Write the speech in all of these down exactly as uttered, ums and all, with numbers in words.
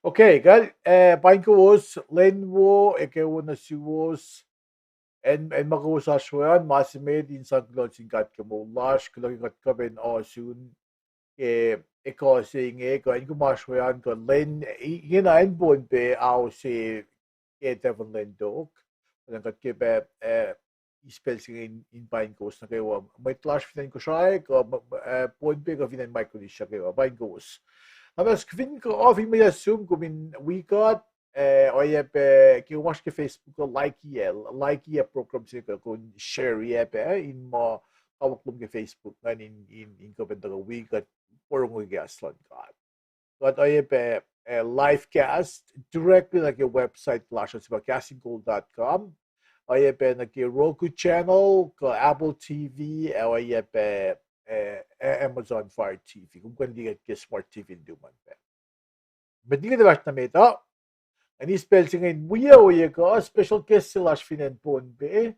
Okay, kal, eh, paing kowos, lwen wo, ekuh wo nuh suwos, acn, acn ma kowos oasr we an, ma se met in sang kuloh sin God ke moul lasr, kuloh ke kuht kuh pac in ohsun ke ekuh se inge, kuh acn kom oasr we an, kuh lwen, i-, ingena acn Pohnpei, ao se ke Devon Lendok, kuh kuht ke pac, eh, eis pacl se inge in, in paing kowos nuh kwewa. Mwet lasr fin acn Kosrae, kuh, eh, Pohnpei, kuh fin acn Micronesia kwewa, paing kowos. Na mas fin kuh, oh, fin mwe sum kom in wi kuht, eh, oacyacpac ke kom oasr ke Facebook uh, like-i, like-i program se kuh kom share-i pac, in muh kawuck lom ke Facebook ingacn in, in, in kuh pac in tuhkuh wi kuht porongo kahs luhn God. Kuht oacyacpac, eh, live cast directly nuh ke website lasr uh, se pa castingcall dot com. Oacyacpac nuh ke Roku channel, kuh Apple T V, ac oacyacpac, eh, A-, Amazon Fire T V. Kom kuh in liye ke smart T V in tuhmom pac. Met liki kuht fahsr nuh met uh, ac eis pacl se inge in wi ohiyac kuh special guest se lasr fin acn Pohnpei.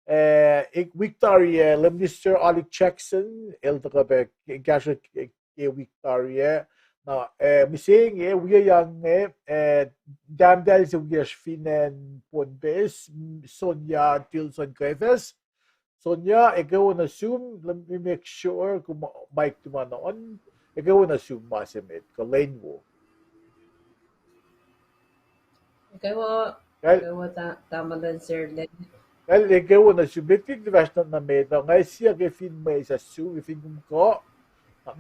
Eh, wik tari ah, Lay Minister Alik Jackson, el tuhkuh pac kahsruh ke wik tari ah. Na, eh, mihsenge, wiyac inge, eh, tahmtahel se wiyacsr fin acn Pohnpei, Sonia Tilson Kefes. Sonia, ekuh wo nuh sum, let me make sure, kom mic tuhma on. Ekuh wo nuh sum ma se met, kuh lwen wo. Ekuh wo, ekuh wo ta-, tamuhlwel Sir Len. Kal, ekuh wo nuh sum, met liki kuht fahsr nuh met uh, nga siyuck ke fin mwe sasuc, ke fin kom kuh,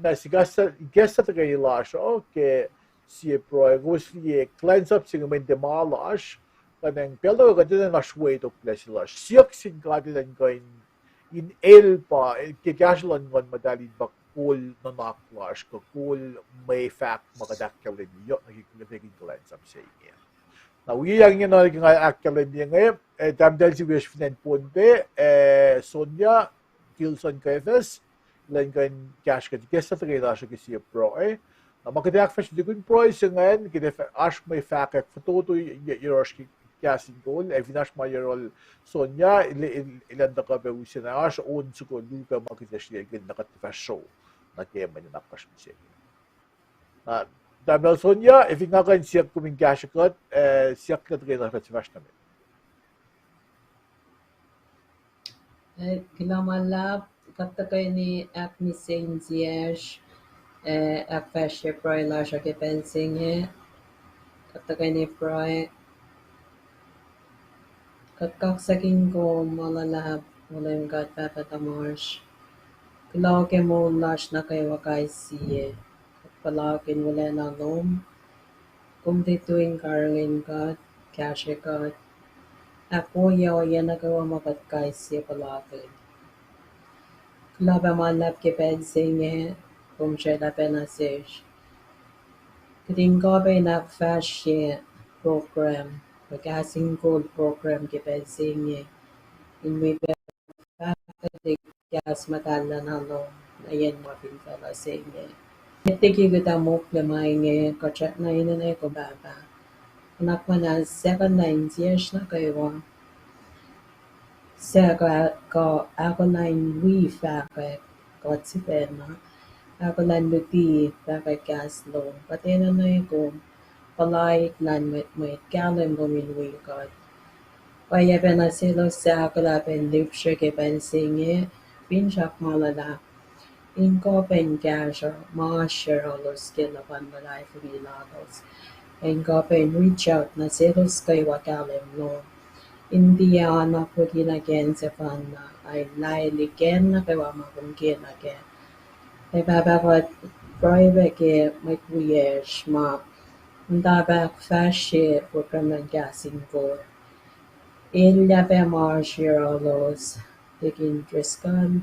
na sikacsah, ikacsah tuhkweni lasr uh ke sie pruhe, kowos liye kuhlwacnsap se inge mweyen tiac ma lasr, kuh nacng pacl uh kuht enenuh in oasr wi tok lesi lasr. Siyuck sin God elan kuh in, in el pa, ke kahsruh luhn Nguhn Muhtahl in pa kol nuhnak lasr, kuh kol mwe fahk ma kuht ahkkahlwemye, yohk nuh ke kuht in kuhlwacnsap se inge. Na wiyac inge na ke nga ahkkahlwemye inge, eh, tahmtahel se wiyacsr fin acn Pohnpei, eh, Sonia Tilson Kefes, elan kuh in kahsruh kuht ikacsah tuhkweni lasr uh ke sie pruhe. Na ma kuht ahkfahsrye tukun pruhe se ingacn, kuht ac fah-, oasr mwe fahkwack fototo yohrohsr ke Kahs in Kol, ac fin oasr ma yohrohl Sonia, el, el, elan tuhkuh pac use na oasr on soko luo pac ma kuht ac srihke na kuht fah sro nuh ke mwe nuhnak lasr mihsenge. Na, tamuhlwel Sonia, ac fin nga kuh in siyuck kom in kahsruh kuht, eh, siyuck kuht ke na kuht fahsr nuh met. Eh, kuloh ma luhlahp, kuht tuhkweni ahkmihsenge insiyacsr, eh, ahkfahsrye pruhe lasr uh ke pacl se inge, kuht tuhkweni pruhe. Kuht kaksakihn kom ma luhlahp, O Leum God Pahpah tuhmasr. Kuloh ke moul lasr nuh kwewa kais sie. Kuht puhlakihn wolacna lom. Kom tiac tui in karihngihn kuht, kahsrwe kuht, ahkwoye ohiyac nuh kwewa ma kuht kais sie puhlakihn. Kuloh pac ma luhlahp ke pacl se inge, kom srwaclah pac nuh sesr. Kuht in kuh pac in ahkfahsrye program, kuh Kahs in Kol program ke pacl se inge, in wi pac fahkwack kahs muhtahl lacna lom nuh yen ma fin facluh se inge. Met liki kuht ac mokle ma inge, kuht srackna enenuh kom Pahpah. Nuhnak muhnahs sahkuhllah insiyacsr nuh kwewa, suc kuh, kuh ahkolah in wi fahkwack kuht sifacna, ahkolah in luti fahkwack kahs lom, kuht enenuh kom, puhlaik luhn mwet, mwet kahlwem lom in wi kuht. Oacyacpac nuh selos suc ahkolah pac in lihpsre ke pacl se inge, finsrak ma luhlahp, in kuh pac in kahsruh ma oasr yohrohlos ke luhpan luhlahlfongi lalos. In kuh pac in reach out nuh selos kwewa kahlwem lom, in tiac oan akwucki nuh ke acn sefanna, ac in laili ke acn nuh kwewa ma kom kena kac. Ac Pahpah, kuht pruhe pac ke mwet wiyacsr ma muhta pac ahkfahsrye program luhn Kahs in Kol. Elyah pac ma oasr yohrohlos, Deacon Driscoll,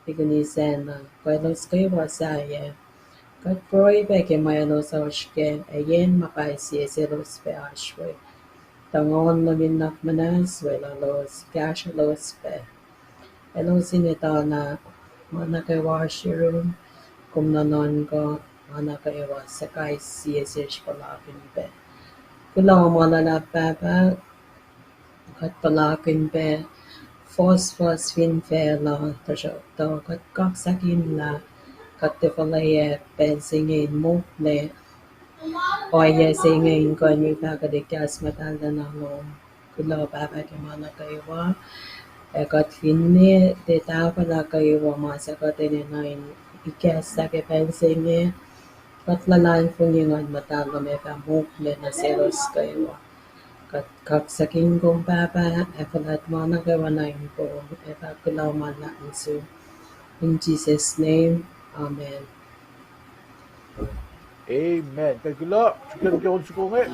Deacon Isacna, kuh elos kwewa sahyac. Kuht pruhe pac ke ma elos oasr kac, ac yen ma kais sie selos pac oasr we. Tuh Nguhn lom in nuhnak muhnahs weluhlos, kahsrwelos pac. Elos in etuh na ma nuh kwewa oasr yurum, kom nuhnuhnkuh ma nuh kwewa, suc kais sie sesr puhlakihn pac. Kuloh ma luhlahp Pahpah, kuht puhlakihn pac fohsfohs fin facluh, tuhsruhktuh kuht kaksakihn lah kuht tiac fuhlweack pacl se inge in mokle Ohiyac se inge in kuh in wi fahkwack kahs muhtahl lacna lom. Kuloh Pahpah ke ma nuh kwewa, ac kuht finne tiac tahfwelah kwewa ma suc kuht enenuh in ikacslah ke pacl se inge, kuht luhlahlfongi Nguhn Muhtahl lom ac fah mokle nuh selos kwewa. Kuht kaksakihn kom Pahpah, ac fuhlwact ma nuh kwewa nuh in kom, ac fah kuloh ma luhlahp nuh sum. In Jesus' name, amen. Amen. Kuht kuloh, srihpen ke on soko inge.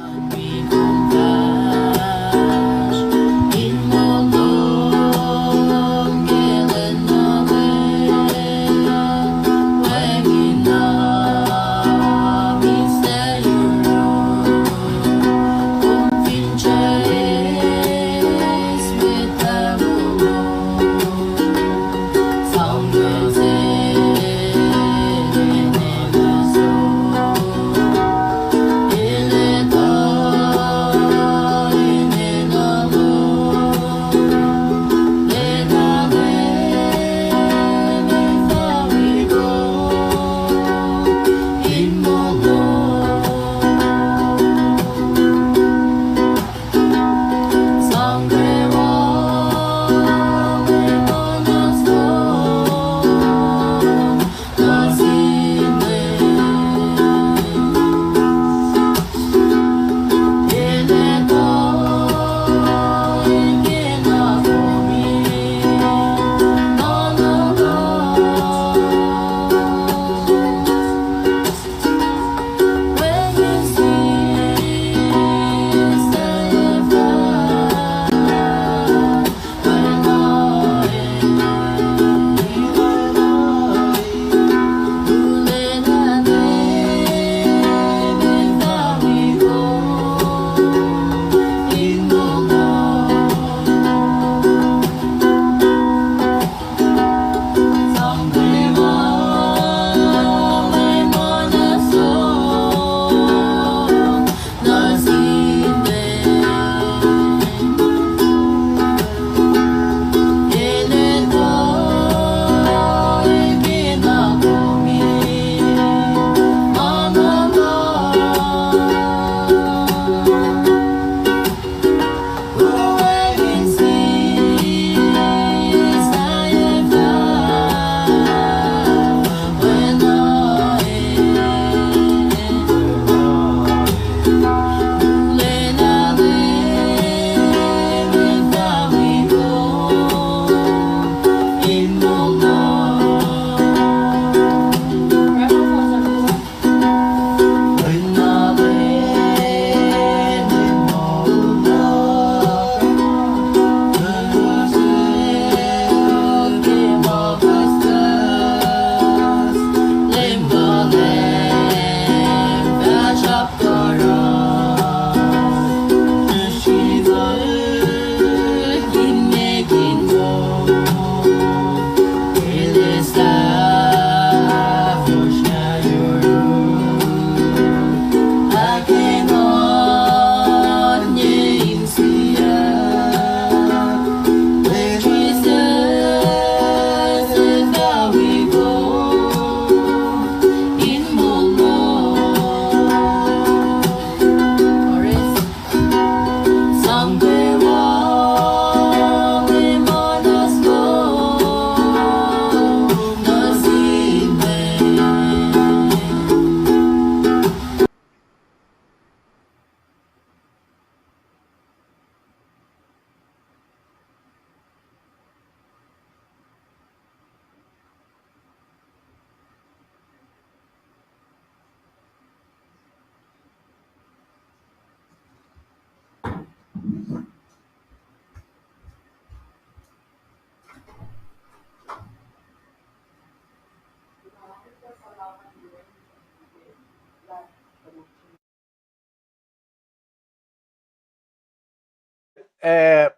Eh,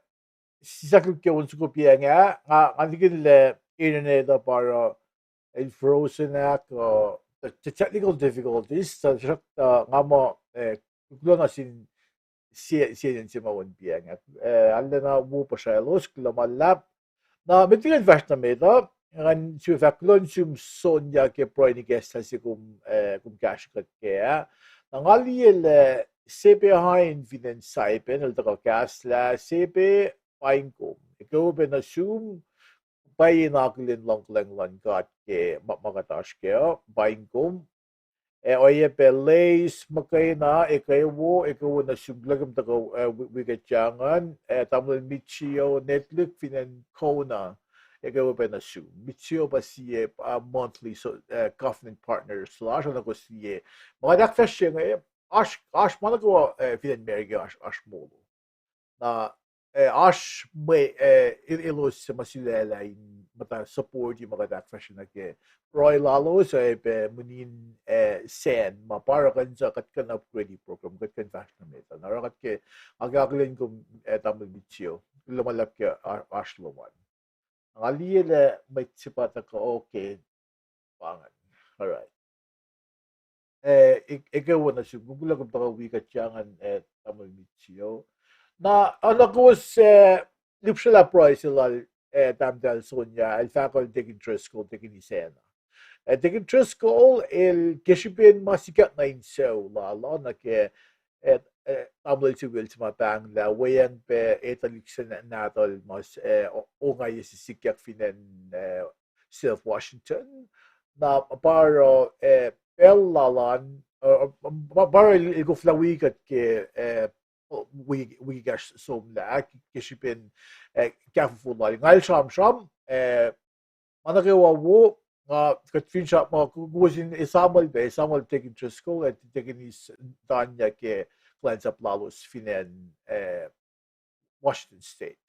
sisakip ke on soko piacng ah, nga, nga likin lah internet uh pa oruh el frozen ah, uh, the, the technical difficulties, tuhsruhk, uh, nga muh, eh, kuloh nuh sin sie, sie inen se ma on piacng ah. Eh, arulacna wo puhsralos, kuloh ma luhlahp. Na met liki kuht fahsr nuh met uh, ngan sifil fahk kuloh nuh sum Sonya ke pruhe in ikacslah se kom, eh, kom kahsre kuht kac ah. Na nga liye lah Sebe Hain fin acn Saipan el tuhkuh kahslah. Sebe, paing kom. Ekuh wo pac nuh sum, pwacye in akihlen luhngkuhlwacng luhn God ke ma, ma kuht oasr kac uh, paing kom. Eh, oacyacpac Leis Makena, ekuh wo, ekuh wo nuh sum, kuloh kom tuhkuh, eh, wi-, wi kuht ingacn, eh, Tamuhlwel Michio Netlik fin acn Kona, ekuh wo pac nuh sum. Michio pa sie, uh, monthly, so, eh, covenant partners lasr, oacna kowos liye. Ma kuht ahkfahsrye inge, oasr, oasr ma nuh kwewa, eh, fin acn America oasr, oasr molo. Na, eh, oasr mwe, eh, el-, elos suc ma sulaclah in muhta support-i ma kuht ahkfahsrye nuh ke pruhe lalos, eh, pac munin, eh, sacn, ma pa oruh kuh in suc kuht kuh in upgrade program, kuht kuh in fahsr nuh met. Na oruh kuht ke, nga ke akihlen kom, eh, Tamuhlwel Michio, kuloh ma luhlahp ke o-, oasr lom an. Nga liye lah mwet se pa tuhkuh, okay, pa ingacn. All right. Eh, e-, ekuh wo nuh sum, kuloh kom tuhkuh wi kuht ingacn, eh, Tamuhlwel Michio. Na, oacna kowos, eh, lihpsrelah pruhe se lal, eh, Tahmtahel Sonya, el fahk el Deacon Driscoll, Deacon Isacna. Eh, Deacon Driscoll, el ke srihpen ma sikyak nuh in sucu lal uh, nuh ke, eh, eh, tamuhlwel se wel se ma pahnglah, weacng pac e tuhlihk se na-, nahtuhl ma s-, eh, o-, ongaiyac se sikyak fin acn, eh, State of Washington. Na pa oruh, eh, pacl lal an, eh, pa, pa oruh el, el koflah wi kuht ke, eh, wi-, wik ekahsr somlah, ah, ke srihpen, eh, kahfofo lal. Nga el sramsram, eh, ma nuh kwewa wo, nga kuht finsrak muh, ku-, kowos in esamuhl pac, esamuhl Deacon Driscoll, eh, Deacon Isacna ke kuhlwacnsap lalos fin acn, eh, Washington State.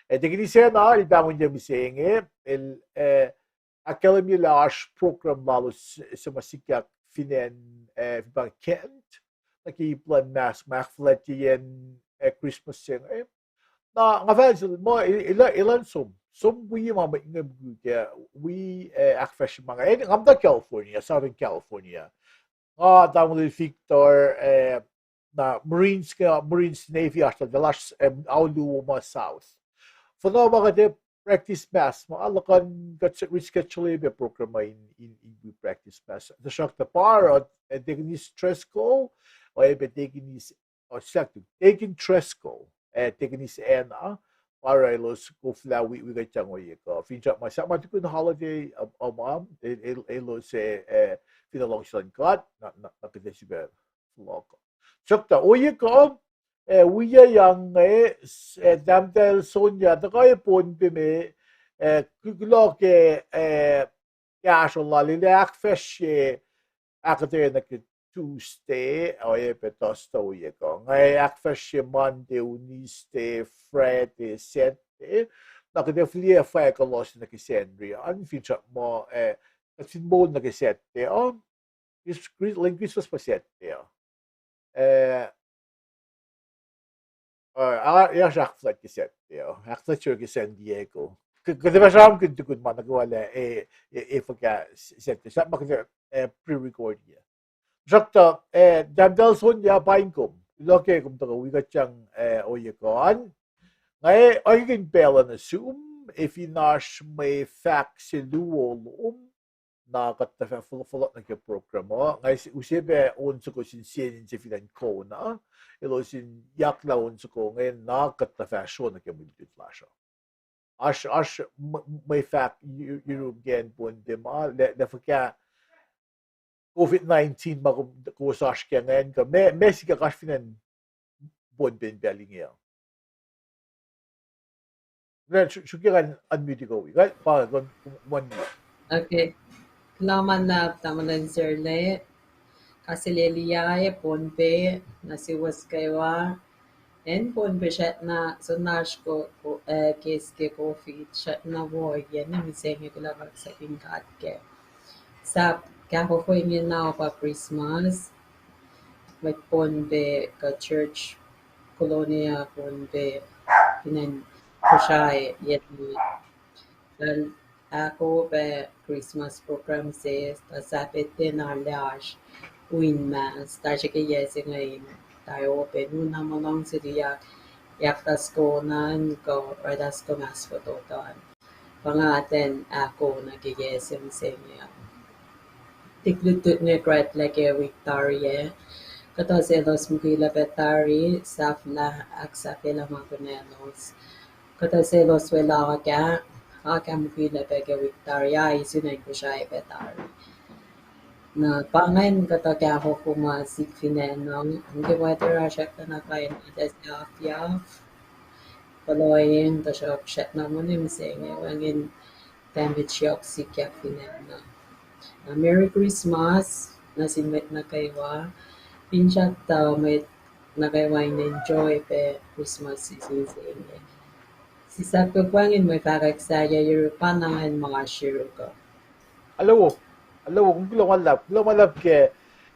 Eh, Deacon Isacna el pahngonyuc mihsenge, el, eh, ahkkahlwemye lah oasr program lalos se ma sikyak fin acn, eh, fin pa Kent, nuh ke ip luhn mas-, ma ahkfuhlwactyeyacn, eh, Christmas se inge. Na nga fahk sel muh el, el, elan som, som wi ma mwet inge mukwikwi, wi, eh, ahkfahsrye ma inge. Eh, nga muhta California, Southern California. Nga tamuhlwel Victor, eh, na Marines ke, Marines Navy oasr, tuh lasr, eh, aolu wo ma South. Fuhnuh ma kuht ac practice mas ma, luhkuhn kuht reschedule pac program in, in, in wi practice mas. Tuhsruhktuh pa oruh, eh, Deacon Driscoll, oacyacpac Deacon, oh, Deacon Driscoll, eh, Deacon Isacna, pa oruh elos koflah wi, wi kuht ingacn ohiyac kuh. Finsrak ma sahp ma tukun holiday, um, um, um, el-, el-, elos, eh, eh, fin luhngse luhn God, na, na, na kuht ac sifilpac fohlohk. Tuhsruhktuh ohiyac kuh, eh, wiyuck inge, eh, Tahmtahel Sonya, tuhkuh Pohnpei me, eh, ku-, kuloh ke, eh, kahsruh lal el ac ahkfahsrye ahkuhtweyac nuh ke Tuesday, oacyacpac Thursday ohiyac kuh. Nga ac ahkfahsrye Monday, Wednesday, Friday, Saturday. Na kuht ac fihliyac fahk kuloh se nuh ke Sacnri an, finsrak muh, eh, kuht fin moul nuh ke Saturday, oh, Chris-, Chris-, lwen Christmas pa Saturday, oh. Eh, ah, ah, ac ahkfuhlwact ke Saturday, oh. Ahkfuhlwact ke San Diego. Kuht, kuht ac fah sramsramkihn tukun ma nuh kwewa lah, eh, eh, eh, fuhkah Saturday. Sahp ma kuht, eh, pre-record-i. Tuhsruhktuh, eh, Tahmtahel Sonya, paing kom. Kuloh ke kom tuhkuh wi kuht ingacn, eh, ohiyac kuh an. Nga ac oakihn pacl uh nuh sum, ac fin oasr mwe fahk se luo lom, na kuht tuh fah fohlo-, fohlohk nuh ke program uh. Nga ac use pac on soko sin sie inse fin acn Kona, elos in yaklah on soko inge, na kuht tuh fah sro nuh ke mwe lutlut lasr uh. Oasr, oasr mwe, mwe fahk yu-, yurum ke acn Pohnpei ma, lah, lah fuhkah COVID nineteen ma kom, kowos oasr ke ingacn kuh, ma, ma sikyak oasr fin acn Pohnpei in pacl inge uh. Sru-, sruokyac ngan unmute-i kuh wi. Kuh, pa, kuh, one minute. Okay. Kuloh ma luhlahp, Tamuhlwel Serle. Kaselehliyac Pohnpei, nuh suwos kwewa. Acn Pohnpei srackna, soenna oasr ko-, ko-, eh, case ke COVID, srackna wo, yen mihsenge, kuloh kaksakihn God kac. Sahp kahfofo ingena pa Christmas, mwet Pohnpei kuh church, Kolonia Pohnpei, fin acn Kosrae, yen, ahkolah pac Christmas program se, tuh sahp etuh na lah oasr win mas, tuh srihke yac se inge in tiac open, na ma luhngse tuyak, yak tuh soko na in kuh, oruh tuh soko mas fototo an. pa nga ten ahko nuh ke yac se mihsenge uh. Tuhlihk lutlut inge graduate ke wik tari ah. Kuhtuh selos mukwilac pac tari, sahflah, ahksahfyelah ma kunaclos. Kuhtuh selos welah oak ah, oak ah mukwilac pac ke wik tari ah, isun acn Kosrae pac tari. Na pa ingacn kuhtuh kahfofo ma sik fin acn uh, ke weather uh srackna kain, ita sahflah, puhlohing, tuhsruhk srackna mone mihsenge, wacngihn damage yohk sikyak fin acn uh. Na Merry Christmas nuh sin mwet nuh kwewa. Finsrak tuh mwet nuh kwewa in enjoy pac Christmas season se inge. Sislah puk wacngihn mwe fahkwack sahyac yuruk pa na ingacn ma oasr yuruk uh. Hello, hello, kom kuloh ma luhlahp, kuloh ma luhlahp ke,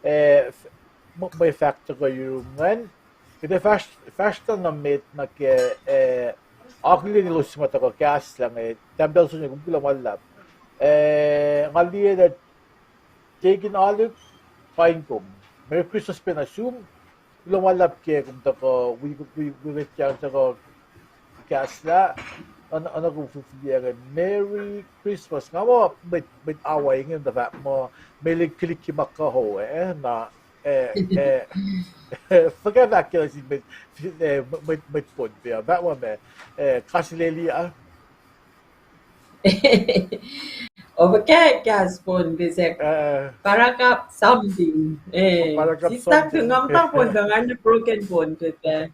eh, mwe fahk tuhkuh yurum ingacn. Kuht ac fahsr, fahsr tuh nuh met nuh ke, eh, akihlen elos ma tuhkuh kahslah inge, tahmtahel Sonya, kom kuloh ma luhlahp. Eh, nga liye lah Tekin Aluk, paing kom. Merry Christmas pac nuh sum. Kuloh ma luhlahp ke kom tuhkuh wi, wi, wi kuht yang tuhkuh kahslah. Oacna kom fihliyac inge, Merry Christmas. Nga muh mwet, mwet Hawaii inge tuh fahk muh, Melikilikimakaho, eh, na, eh, eh, fuhkah fahk ke nuh sin mwet, eh, mwet, mwet Pohnpei, fahk muh ma, eh, kasileli ah. Over ke kahs Pohnpei se. Parakap something. Eh, sislah something. Ngam ta Pohnpei, nga broken Pohnpei pac.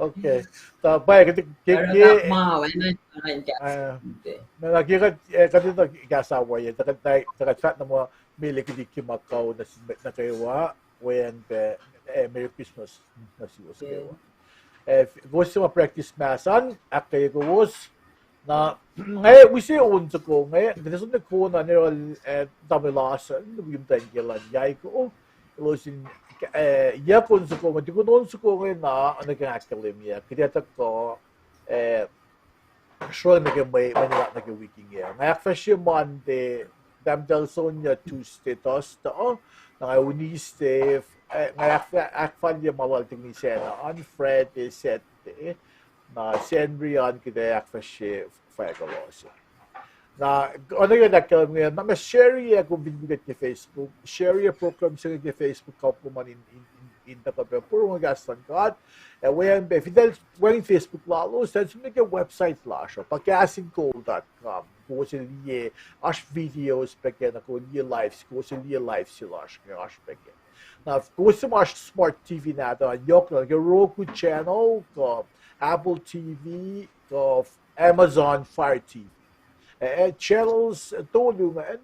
Okay. Ta pa ke, ke, Parakap ma, wacna, wacna kahs Pohnpei. Na, na ke kuht, eh, kuht etuh kahs Hawaii, tuh kuht, tuh kuht fahk na muh Melikilikimakaho nuh sin mwet nuh kwewa, weacng pac, eh, Merry Christmas nuh suwos kwewa. Eh, kowos suc ma practice mahs an, ahkkweye kowos. Na, nga use on soko inge, kuht ac som nuh kona in oruh, eh, tamuhlwel Larson, wi muhtwacn kiyacl an Yaiko, elos in, eh, yac on soko inge, tukun on soko inge na, oacna ke nga ahkkahlwemye, kuht ac tuhkuh, eh, sruhng nuh ke mwe, mwe nuhnak nuh ke wik inge. Nga ahkfahsrye Monday, tahmtahel Sonya Tuesday, Thursday, na nga Wednesday, eh, nga ahkfa-, ahkfalye ma lal Teknisena on Friday, Saturday, na Sacnri an kuht ac ahkfahsrye fahko lasr. Na, oacna ke nga ahkkahlwemye, na ma share-ye kom fin wi kuht ke Facebook, share-ye program se inge ke Facebook, kapwack kom an in, in, in, in tuhkuh pac porongo kahs luhn God. Ac weacng pac, fin tahl weacng Facebook lalos, tahl som nuh ke website lasr uh, pa kahs in kol dot com. Kowos ac liye, oasr videos pac ke na, kowos liye live, kowos ac liye live se lasr inge oasr pac ke. Na kowos suc ma oasr smart T V nahtuhl, yohk na ke Roku channel, kuh Apple T V, kuh Amazon Fire T V. Eh, eh, channels, eh, tolu ingacn,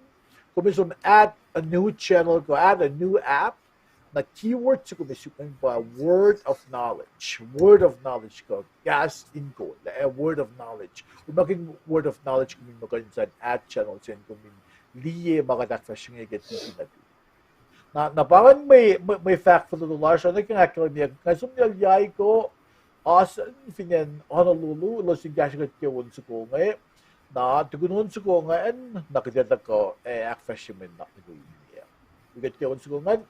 kom in som add a new channel, kuh add a new app, na keyword se kom in suk ingacn pa word of knowledge, word of knowledge, kuh kahs in kol, eh, word of knowledge. Kom in word of knowledge, kom in muh kuh in sang add channel se kom in liye ma kuht ahkfahsrye inge ke T V nuhtum. Na, na pa ingacn mwe, mwe, mwe fahk fototo lasr uh, oacna ke nga ahkkahlwemye, nga som nuh Yaiko, Larson, fin acn Honolulu, elos in kahsre kuht ke on soko inge, na tukun on soko ingacn, na kuht ac tuhkuh, eh, ahkfahsrye mwe nuhnak nuh ke wik inge. Wi kuht ke on soko ingacn.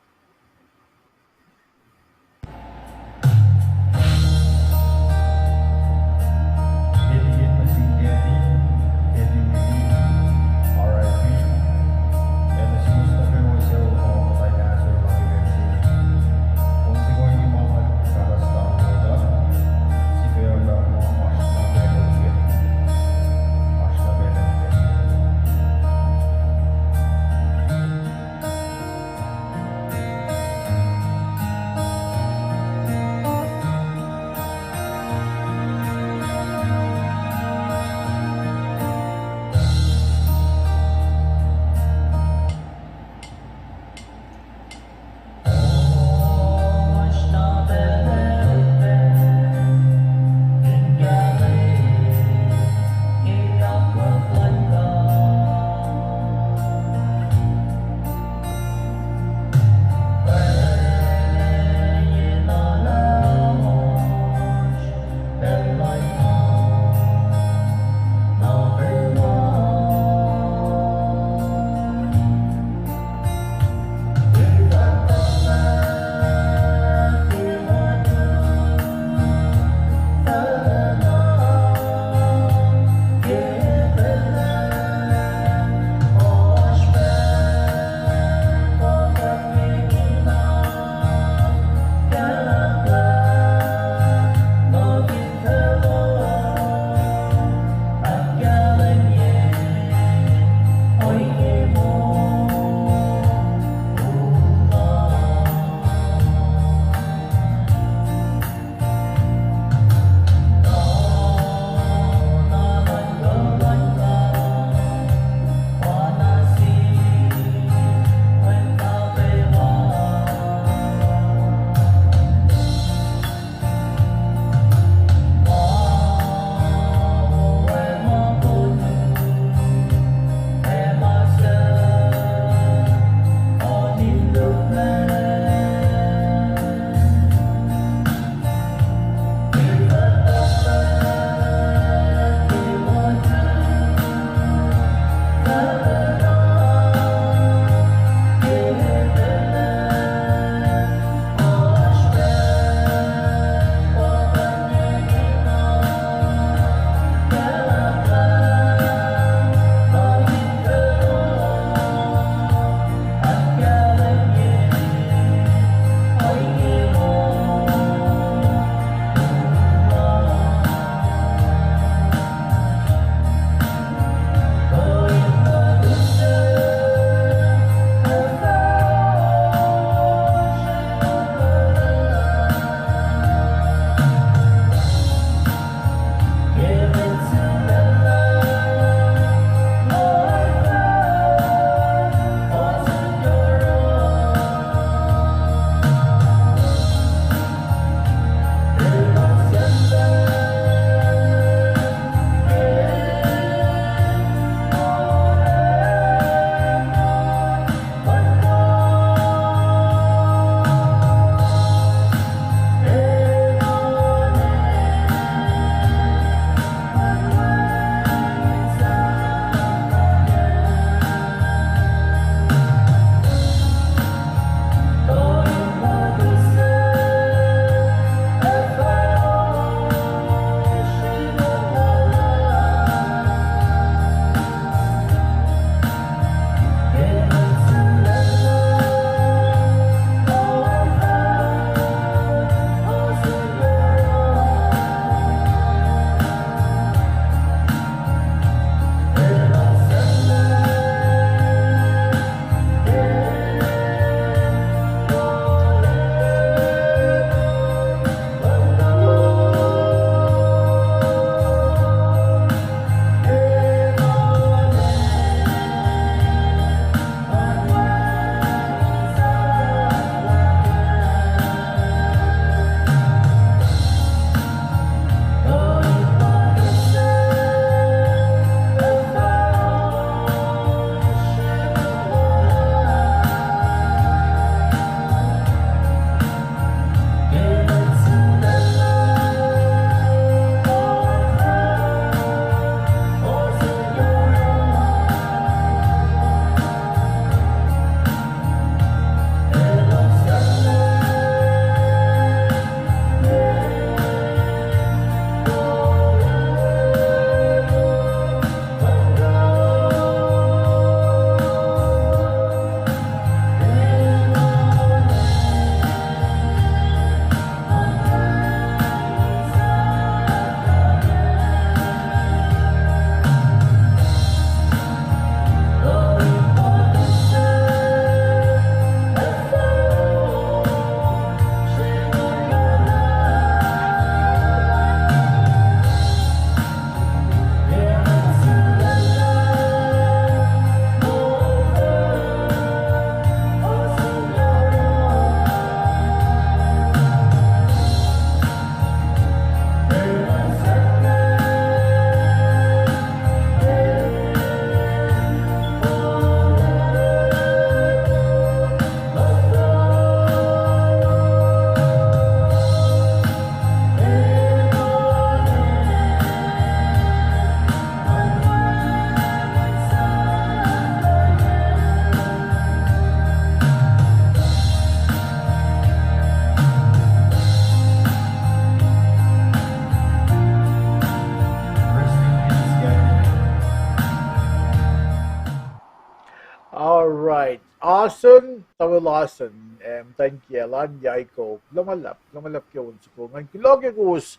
All right. Asen, tamuhlwel Asen, em, thank you, Alan, Yaiko. Kuloh ma luhlahp, kuloh ma luhlahp ke on soko. Ngan kuloh ke kowos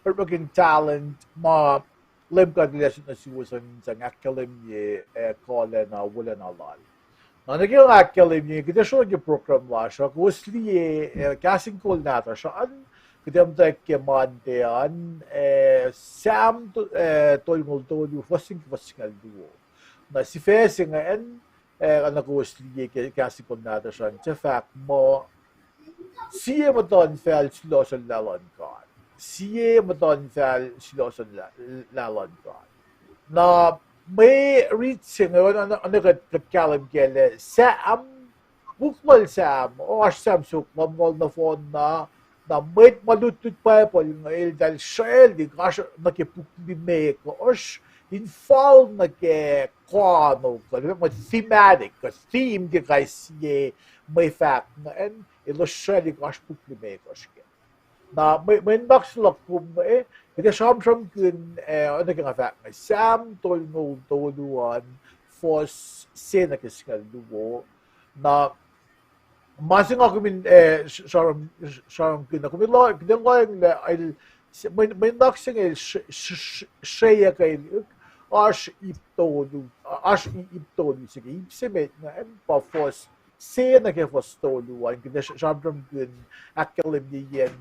orekmakihn talent ma Leum God El ase nuh suwos an in sang ahkkahlwemye, eh, kuh lacna, wolacna lal. Na nuh ke nga ahkkahlwemye, kuht ac srolah ke program lasr uh, kowos liye, eh, Kahs in Kol Nahtuhsr an, kuht ac muhtwacwacack ke Monday an, eh, Sam to-, eh, tolngoul tolu, fuhs se ke fuhs singucul luo. Na sifac se ingacn, eh, oacna kowos liye ke Kahs in Kol Nahtuhsr an, suc fahk muh, sie muhtuhnfacl sulohsohlah luhn God. Sie muhtuhnfacl sulohsohlah luhn God. Na mwe rit se inge, oacna kuht, kuht kahlwem kac lah Sam puk lal Sam, oasr Sam soko lumngaul nohfohn na, na mwet ma lutlut Bible inge eltahl srwaclihk oasr nuh ke puk limekohsr, in fal nuh ke koano kuh, thematic kuh theme ke kais sie mwe fahk ingacn, elos srwaclihk oasr puk limekohsr ke. Na mwe, mwe nuhnak se luhk kom inge, kuht ac sramsramkihn, eh, oacna ke nga fahk inge, Sam tolngoul tolu an, fuhs se nuh ke singucul luo. Na ma se nga kom in, eh, sramsramkihn, na kom in lohacng, kuht in lohacng lah el, mwe, mwe nuhnak se inge el srweyuckelihk, oasr ip tolu, oasr ip tolu se ke, ip se met ingacn pa fuhs se nuh ke fuhs tolu an, kuht ac sramsramkihn ahkkahlwemye yen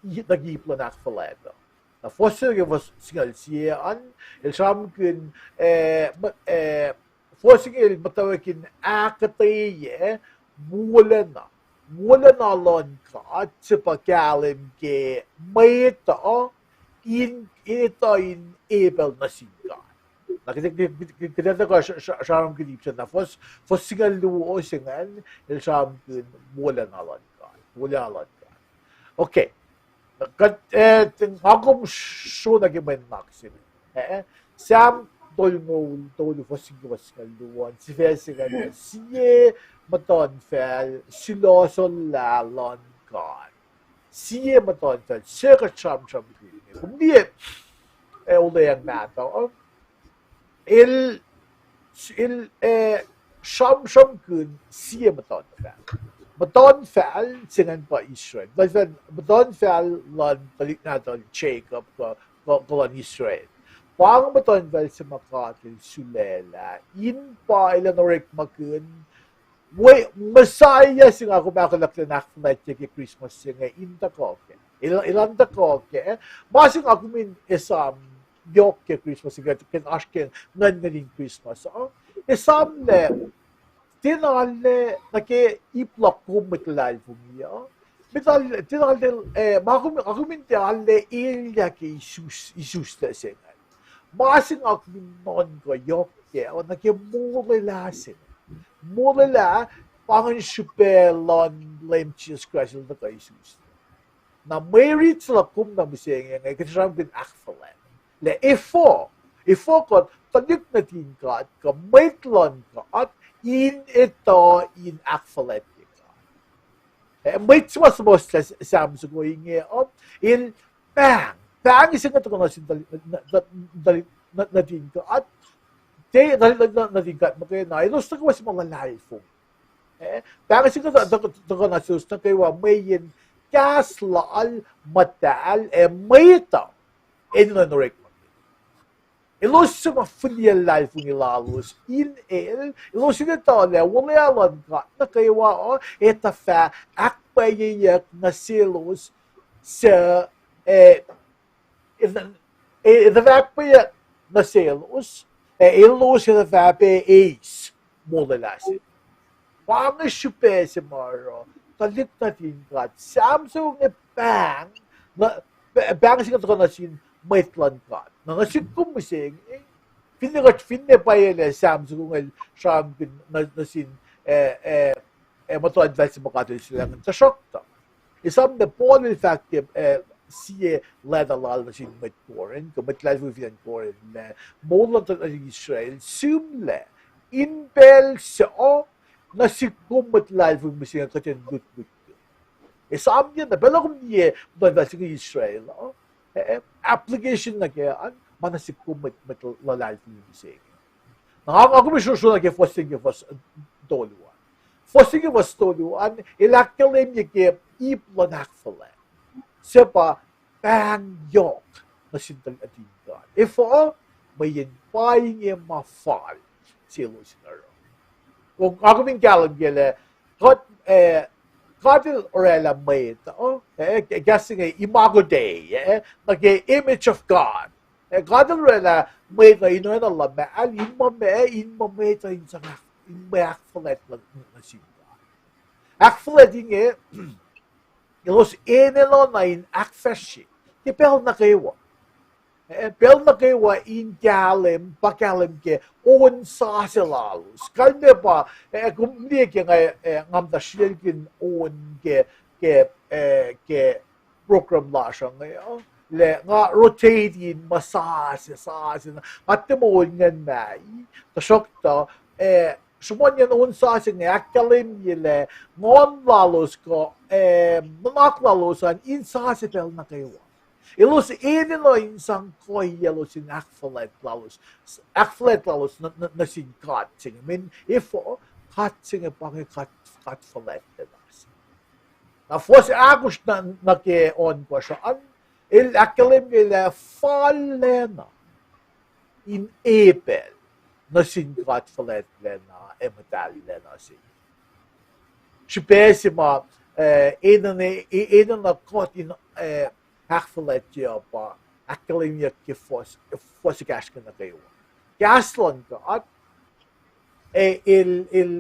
nuh ke ip luhn ahkfuhlwact uh. Na fuhs se nuh ke fuhs singucul sie an, el sramsramkihn, eh, fuhs inge el muhtwacwacack in ahkuhtweyac wolacna, wolacna luhn God, suc pa kahlwem ke mwet uh in etuh in epacl nuh sin God. Na kuht ac tuhkuh sramsramkihn ip se na fuhs, fuhs singucul luo se ingacn, el sramsramkihn wolacna luhn God, wolacna luhn God. Okay. Kuht, eh, nga kom sro nuh ke mwe nuhnak se inge. Eh, Sam tolngoul tolu fuhs se ke fuhs singucul luo an, sifac se ingacn, sie muhtuhnfacl sulohsohllah luhn God. Sie muhtuhnfacl, se kuht sramsramkihn inge. Kom liye, eh, olweacng mahtuh, el, el, eh, sramsramkihn sie muhtuhnfacl. Muhtuhnfacl se ingacn pa Israel. Muhtuhnfacl, muhtuhnfacl luhn tuhlihk nahtuhl Jacob kuh, kuh, kuh luhn Israel. Pa inge muhtuhnfacl se ma God el sulaclah in pa elan orekmakihn we Messiah se nga kom ahkolah in ahkfuhlwactye ke Christmas se inge in tuhkuh kac. El, elan tuhkuh kac. Ma se nga kom in esam yohk ke Christmas se inge, ke oasr ke nguhnnguhn in Christmas uh, esam lah tiac arlac nuh ke ip luhk kom mwet luhlahlfongi uh. Tiac arlac, eh, ma kom, ma kom in tiac arlac elyah ke isus, isuslac se ingacn. Ma se nga kom in nuhnkuh yohk kac uh nuh ke molwelah se inge. Molwelah, pa ingacn srihpac luhn Leum Jisus Kraist el tuhkuh isuslac. Na mwe rit se luhk kom na mihsenge inge, kuht sramsramkihn ahkfuhlwact. Lah efuh, efuh kuht tuhlihk nuhtin God kuh mwet luhn God in etuh in ahkfuhlwactye God. Eh, mwet se ma suhmuhslah Sam soko inge uh, el pahng, pahng se inge tuhkuh nuh sin tuhlihk nuhtin God, tiac nuhtin God muhkwena, elos nuh kwewa se ma luhlahlfongi. Eh, pahng se inge tuhkuh nuh selos nuh kwewa mweyen kahs lal muhtahl ac mwet uh enenuh in orekmakihn. Elos suc ma fihliyac luhlahlfongi lalos in el, elos in etuh lah wolwelah luhn God nuh kwewa uh ac tuhfah ahkpwacyeyuck nuh selos suc, eh, ac tuhfah ahkpwacyeyuck nuh selos, ac elos ac tuhfah pac eis molwelah se. Pa inge srihpac se ma oruh tuhlihk nuhtin God, Sam se inge pahng, pahng se inge tuhkuh nuh sin mwet luhn God. Na nuh sihk kom mihsenge, finne kuht, finne pwacye lah Sam soko inge el sramsramkihn nuh sin, eh, eh, eh, muhtuhnfacl se ma God el sulaclah ingacn, tuhsruhktuh esam lah Paul el fahk ke, eh, sie leta lal nuh sin mwet Corinth, kuh mwet luhlahlfongi fin acn Corinth, lah moul luhn tuhlihk nuhtin Israel sihmlac in pacl suc nuh sihk kom mwet luhlahlfongi mihsenge kuht in lutlut. Esam na pacl uh kom liye muhtuhnfacl se inge Israel uh, eh, application nuh ke an ma nuh sihk kom mwet, mwet luhlahlfongi mihsenge. Na nga, nga kom srosro nuh ke fuhs se inge ke fuhs tolu an. Fuhs se inge ke fuhs tolu an el ahkkahlwemye ke ip luhn ahkfuhlwact, suc pa pahng yohk nuh sin tuhlihk nuhtin God. Efuh? Mweyen pa inge ma fal selos in oruh. Nga kom in kahlwem ke lah God, eh, God el orwaclah mwet uh, eh, kahs se inge imago Dei, eh, nuh ke image of God. Eh, God el orwaclah mwet uh in oacna luhmahl, in muh ma, in muh mwet uh in sang, in mwe ahkfuhlwact nuh sin God. Ahkfuhlwact inge elos enenuh na in ahkfahsrye ke pacl nuh kwewa. Eh, pacl nuh kwewa in kahlwem, pa kahlwem ke on sasuc lalos. Kalmac pa, eh, kom liye ke nga, eh, nga muhta srihkaclkihn on ke, ke, eh, ke program lasr uh inge, uh, lah nga rotate in ma sasuc, sasuc na, nga tiac moul ingacn ma, tuhsruhktuh, eh, sruhmuhnyacn on sasuc inge ahkkahlwemye lah nguhn lalos kuh, eh, nuhnak lalos an in sasuc pacl nuh kwewa. Elos enenuh in sang kuhiyaclos in ahkfuhlwact lalos, ahkfuhlwact lalos nuh, nuh, nuh sin God se inge. Mweyen efuh? God se inge pa inge God, God fuhlwactlacna se. Na fuhs ahkosr nuh, nuh ke ohnkohsr an, el ahkkahlwemye lah fallacna in e pacl nuh sin God fuhlwactlacna ac muhtahllacna se. Srihpac se ma, eh, enenuh, e-, enenuh kuht in, eh, ahkfuhlwactye uh pa ahkkahlwemyeyuck ke fuhs, fuhs ekahsr nuh kwewa. Kahs luhn God, eh, el, el,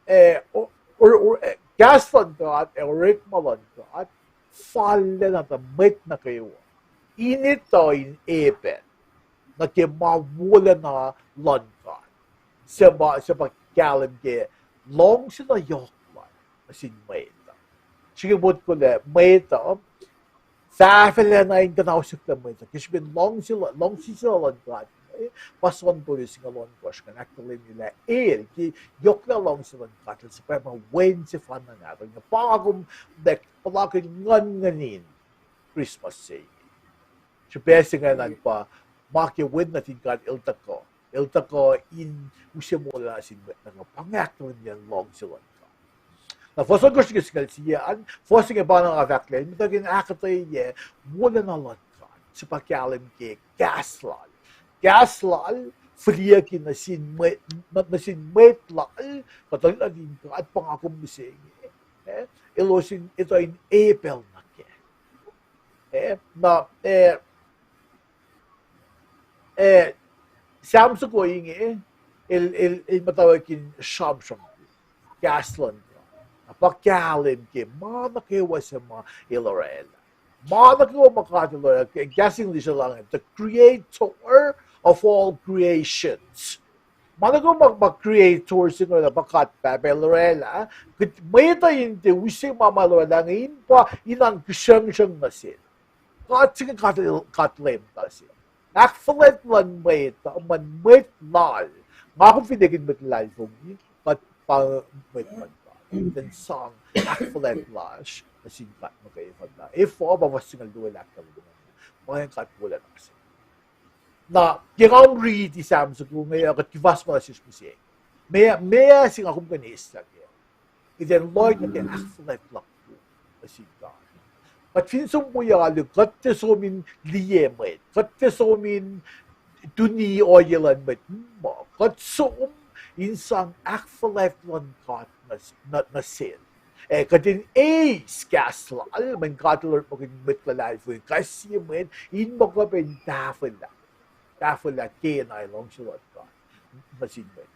eh, o-, or-, or-, eh, kahs luhn God ac orekma luhn God fallacna tuh mwet nuh kwewa in etuh in e pacl nuh ke ma wolacna luhn God, suc ma, suc pa kahlwem ke luhngse na yohk lal nuh sin mwet uh. Srihke motko lah mwet uh tahfwelah na in kuhnahosyucklac mwet uh ke srihpen luhngse, luhngse se luhn God, eh, pa John tolu singucul ohnkohsr ingacn ahkkahlwemye lah el ke yohklah luhngse luhn God el suhpwacma Wen sefanna nahtuhl inge. Pa nga kom ac puhlakihn nguhnnguhn in Christmas se inge. Srihpac se ingacn pa ma ke Wen nuhtin God el tuhkuh, el tuhkuh in use moul se nuh sin mwet nuh kwewa, pa inge ahkkahlwemye luhngse luhn God. Na fuhs ohnkohsr nuh ke singucul sie an, fuhs inge pa na nga fahk lah el muhtwacwacack in ahkuhtweyac wolacna luhn God, suc pa kahlwem ke kahs lal. Kahs lal fihliyucki nuh sin mwet, nuh, nuh sin mwet lal, kuh tuhlihk nuhtin God, pa nga kom mihsenge, eh, elos in etuh in e pacl nuh kac. Eh, na, eh, eh, Sam soko inge, el, el, el muhtwacwacack in sramsram kahs luhn God. Na pa kahlwem ke ma nuh kwewa suc ma el orwaclah. Ma nuh kwewa ma God el orwaclah, ke kahs English uh lah inge, the creator of all creations. Ma nuh kwewa ma, ma creator se inge orwaclah, pa God Pahpah el orwaclah, kuht mwet uh in tiac use ma ma el orwaclah inge in pa in oan kihsruhngsruhng nuh sel. God se inge God, God Leum se. Ahkfuhlwact luhn mwet uh, mweyen mwet lal. Nga kom fin ekihn mwet luhlahlfongi, kuht pa mwet luhn God. Kuht in sang ahkfuhlwact lasr nuh sin God muhkwena. Efuh? Pa fuhs singucul luo el ahkkahlwemye, pa inge God wolacna se. Na ke nga kom riti Sam soko inge, kuht kihfasma nuh sesr mihsenge, meac, meac se nga kom kuh in eislah kac, kuht in lohng nuh ke ahkfuhlwact luhk nuh sin God. Kuht fin som wi alu, kuht tiac som in liye mwet, kuht tiac som in tuni ohiyac luhn mwet, ma kuht som in sang ahkfuhlwact luhn God nuh, nuh, nuh sel. Ac kuht in eis kahs lal, mweyen God el orekmakihn mwet luhlahlfongi, kais sie mwet, in muh kuh pac in tahfwelah, tahfwelah kena ac luhngse luhn God nuh sin mwet.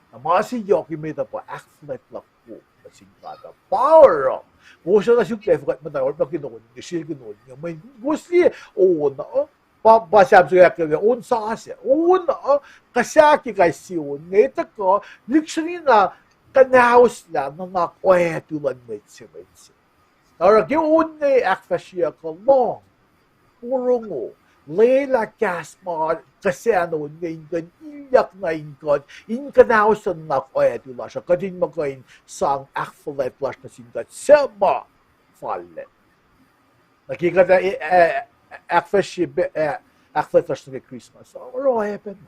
Na ma se yohk emet uh pa ahkfuhlwact luhk nuh sin God uh. Pa oruh kowos na suk lah efuh kuht muhta orekmakihn on inge, srihkaclkihn on inge, mweyen kowos liye on uh, pa, pa Sam soko ahkkahlwemye on sasuc, on uh, kuh sahk ke kais sie on inge, tuhkuh lihksreni na kuhnahoslah nuhnak oactu luhn mwet se, mwet se. Na oruh ke on inge ahkfahsryeyuck uh, lohng, porongo, lwelah kahs ma kuh sacn on inge in kuh in ilyak nuh in kuht in kuhnahoslah nuhnak oactu lasr uh, kuht in muh kuh in sang ahkfuhlwact lasr nuh sin God suc ma fallacna. Na ke kuht, eh, eh, ahkfahsrye, eh, ahkfuhlwact lasr nuh ke Christmas uh, oruh oacpacna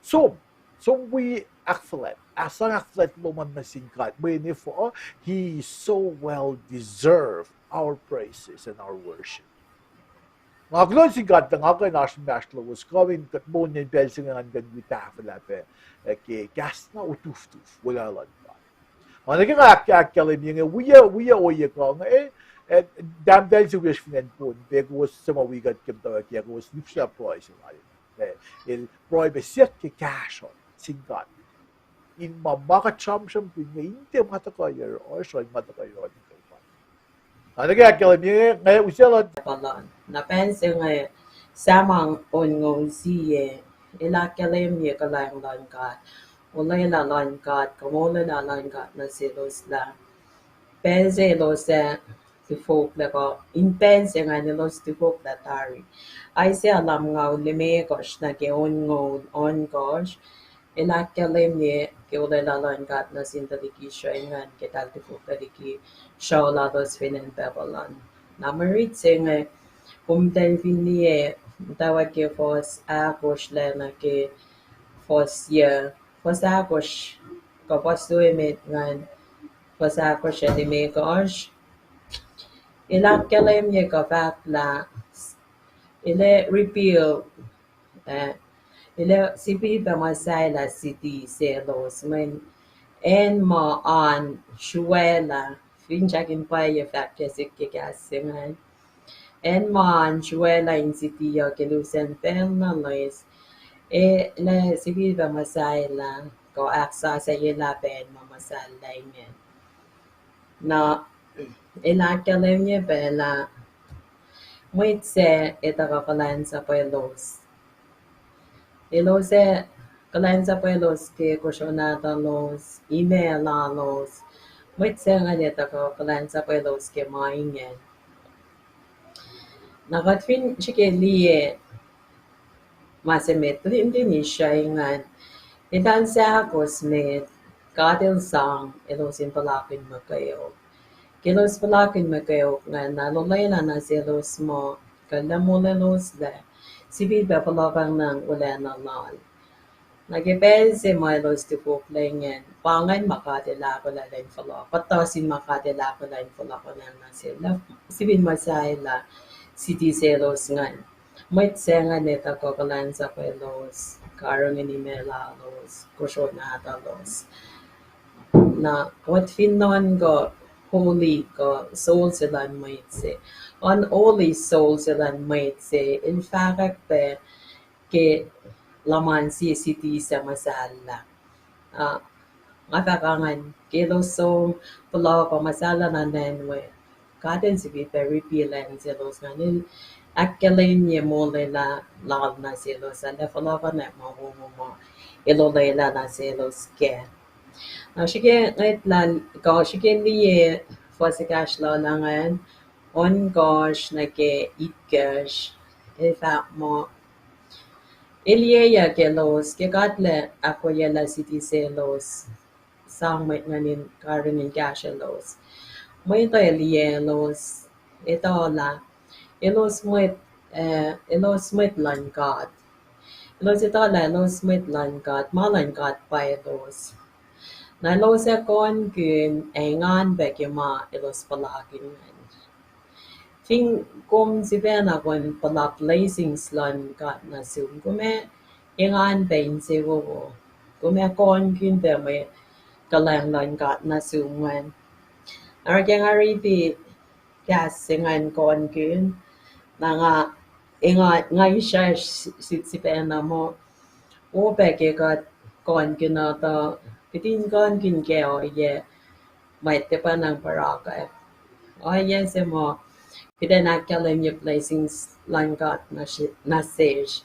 som, som wi ahkfuhlwact, sang ahkfuhlwact lom an nuh sin God, mweyen efuh? He so well deserve our praises and our worship. Nga kuloh nuh sin God tuh nga kuh in oasr inmahsrlowos, kuh in kuht moul in pacl se inge ngan kuh in wi tahfwelah pac, eh, ke kahs na utuftuf wolacna luhn God. Ac nuh ke nga ahk-, ahkkahlwemye inge, wi, wi ohiyac kuh inge, eh, tahmtahel se wiyacsr fin acn Pohnpei, kowos suc ma wi kuht ke muhtwacwacack, kowos lihpsrelah pruhe se lal. Eh, el pruhe pac siyuck ke kahsruh sin God in ma, ma kuht sramsramkihn inge in tiac ma tuhkuh yohrohsr, in ma tuhkuh yohrohl nuh kwewa. Ac nuh ke ahkkahlwemye inge, nga usaluh na pacl se inge, Sahm an onngoul sie, el ahkkahlwemye kuhlwacng luhn God, olwelah luhn God, kuh molwelah luhn God nuh selos lah pacl se elos ac tufoklah kuh in pacl se ingacn elos tufoklah tari. Isaiah lumngaul limekohsr nuh ke onngoul ohnkohsr, el ahkkahlwemye ke olwelah luhn God nuh sin tuhlihk Israel ingacn ke eltahl tufoklah liki sruoh lalos fin acn Babylon. Na mwe rit se inge, kom tiac fin liye, muhtwacwacack ke fuhs ahkosr lac nuh ke fuhs yuc, fuhs ahkosr, kuh fuhs luo emet ngan, fuhs ahkosr ac limekohsr. El ahkkahlwemye kuh fahk lah, el ac rebuild, eh, el ac sifilpac muhsahelah city selos, mweyen acn ma an sruwelah, finsrak in pwacye fahk ke sik ke kahs se ingacn. Acn ma an sruwelah in city uh ke lusen pacl na loes, el ac sifilpac muhsahelah, kuh ahksasucyelah pac acn ma muhsahllah ingacn. Na el ahkkahlwemye pac lah mwet sac ac tuhkuh kuhlwacnsapwelos. Elos ac kuhlwacnsapwelos ke kosro nahtuhlos, imac lalos. Mwet sac ingacn ac tuhkuh kuhlwacnsapwelos ke ma ingacn. Na kuht fin srihke liye ma se met, tuhlihk Israel ingacn, eltahl sahkos met, God el sang elos in puhlakihn muhkweok. Ke elos puhlakihn muhkweok ingacn, na el olwelah nuh selos muh kuh lah molweloslac, sifilpac fohlohkihnyang wolacna lal. Na ke pacl se ma elos tufoklah ingacn, pa ingacn ma God el ahkolah in fohlohk, kuhtuh sin ma God el ahkolah in fohlohkihnyang nuh sel, sifil muhsahelah city selos ingacn. Mwet sac ingacn ac tuhkuh kuhlwacnsapwelos, karihngihn imac lalos, kosro nahtuhlos. Na kuht fin nuhnkuh holy kuh soul se luhn mwet se, unholy soul se luhn mwet se, el fahkwack pac ke luhman sie city suc muhsahllah. Ah, nga fahk ingacn, ke elos som puhla kuh muhsahllah nuh Nineveh, God el sifilpac rebuild acn selos ingacn, el ahkkahlwemye molwelah lal nuh selos, ac fohlohkohnwack ma wowo ma el olwelah nuh selos kac. Na srihke ngwetlah, kuh srihke liye fuhs ekahsr lal ingacn, ohnkohsr nuh ke itkohsr, el fahk muh, el liyeyuck elos ke God El ahkoyelah city selos, sang mwet ingacn in karihngihn kahsrwelos. Mwet uh liye elos, etuh lah elos mwet, eh, elos mwet luhn God. Elos etuh lah elos mwet luhn God, ma luhn God pa elos. Na elos ac kohnkihn ac engan pac ke ma elos puhlakihn ingacn. Fin kom sifacna kom puhla blessings luhn God nuh sum, kom ac engan pac insewowo. Kom ac kohnkihn pac mwe kuhlwacng luhn God nuh sum ingacn. Oruh ke nga riti kahs se ingacn, kohnkihn, na nga, nga, nga israsr sifacna muh, opac ke kuht kohnkihn uh tuh, kihtin kohnkihn ke ohiyac mwet tiac pahngpahng pahrakuh. Ohiyac se ma kuht in ahkkahlwemye blessings luhn God nuh sesr,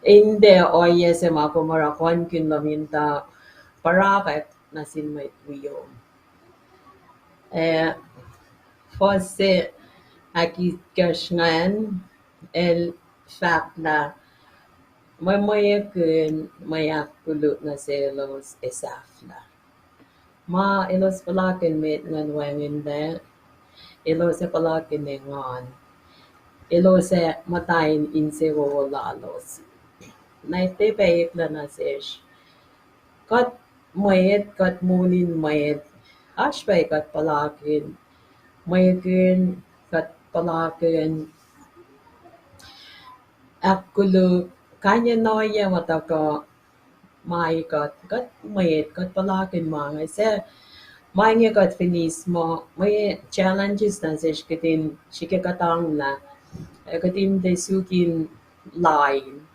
in tiac ohiyac se ma kom oruh kohnkihn lom in tuh pahrakuh nuh sin mwet wiyom. Eh, fuhs se ahkitkohsr ingacn, el fahk lah, mwe, mwe ekihn, mwe ahkkoluk nuh selos ac sahflah. Ma elos puhlakihn met ingacn wacngihnlac, elos ac puhlakihn engan. Elos ac muhta in insewowo lalos. Na etuh pac eklac nuh sesr, kuht mwet, kuht moul in mwet, oasr pac kuht puhlakihn mwe ekihn, kuht puhlakihn ahkkoluk, kain in ohiyac ma tuhkuh ma kuht, kuht mwet, kuht puhlakihn ma inge, suc ma inge kuht fin eis muh mwe challenges nuh sesr, kihtin srihke kuhtanglah, ac kihtin tiac suk in lain.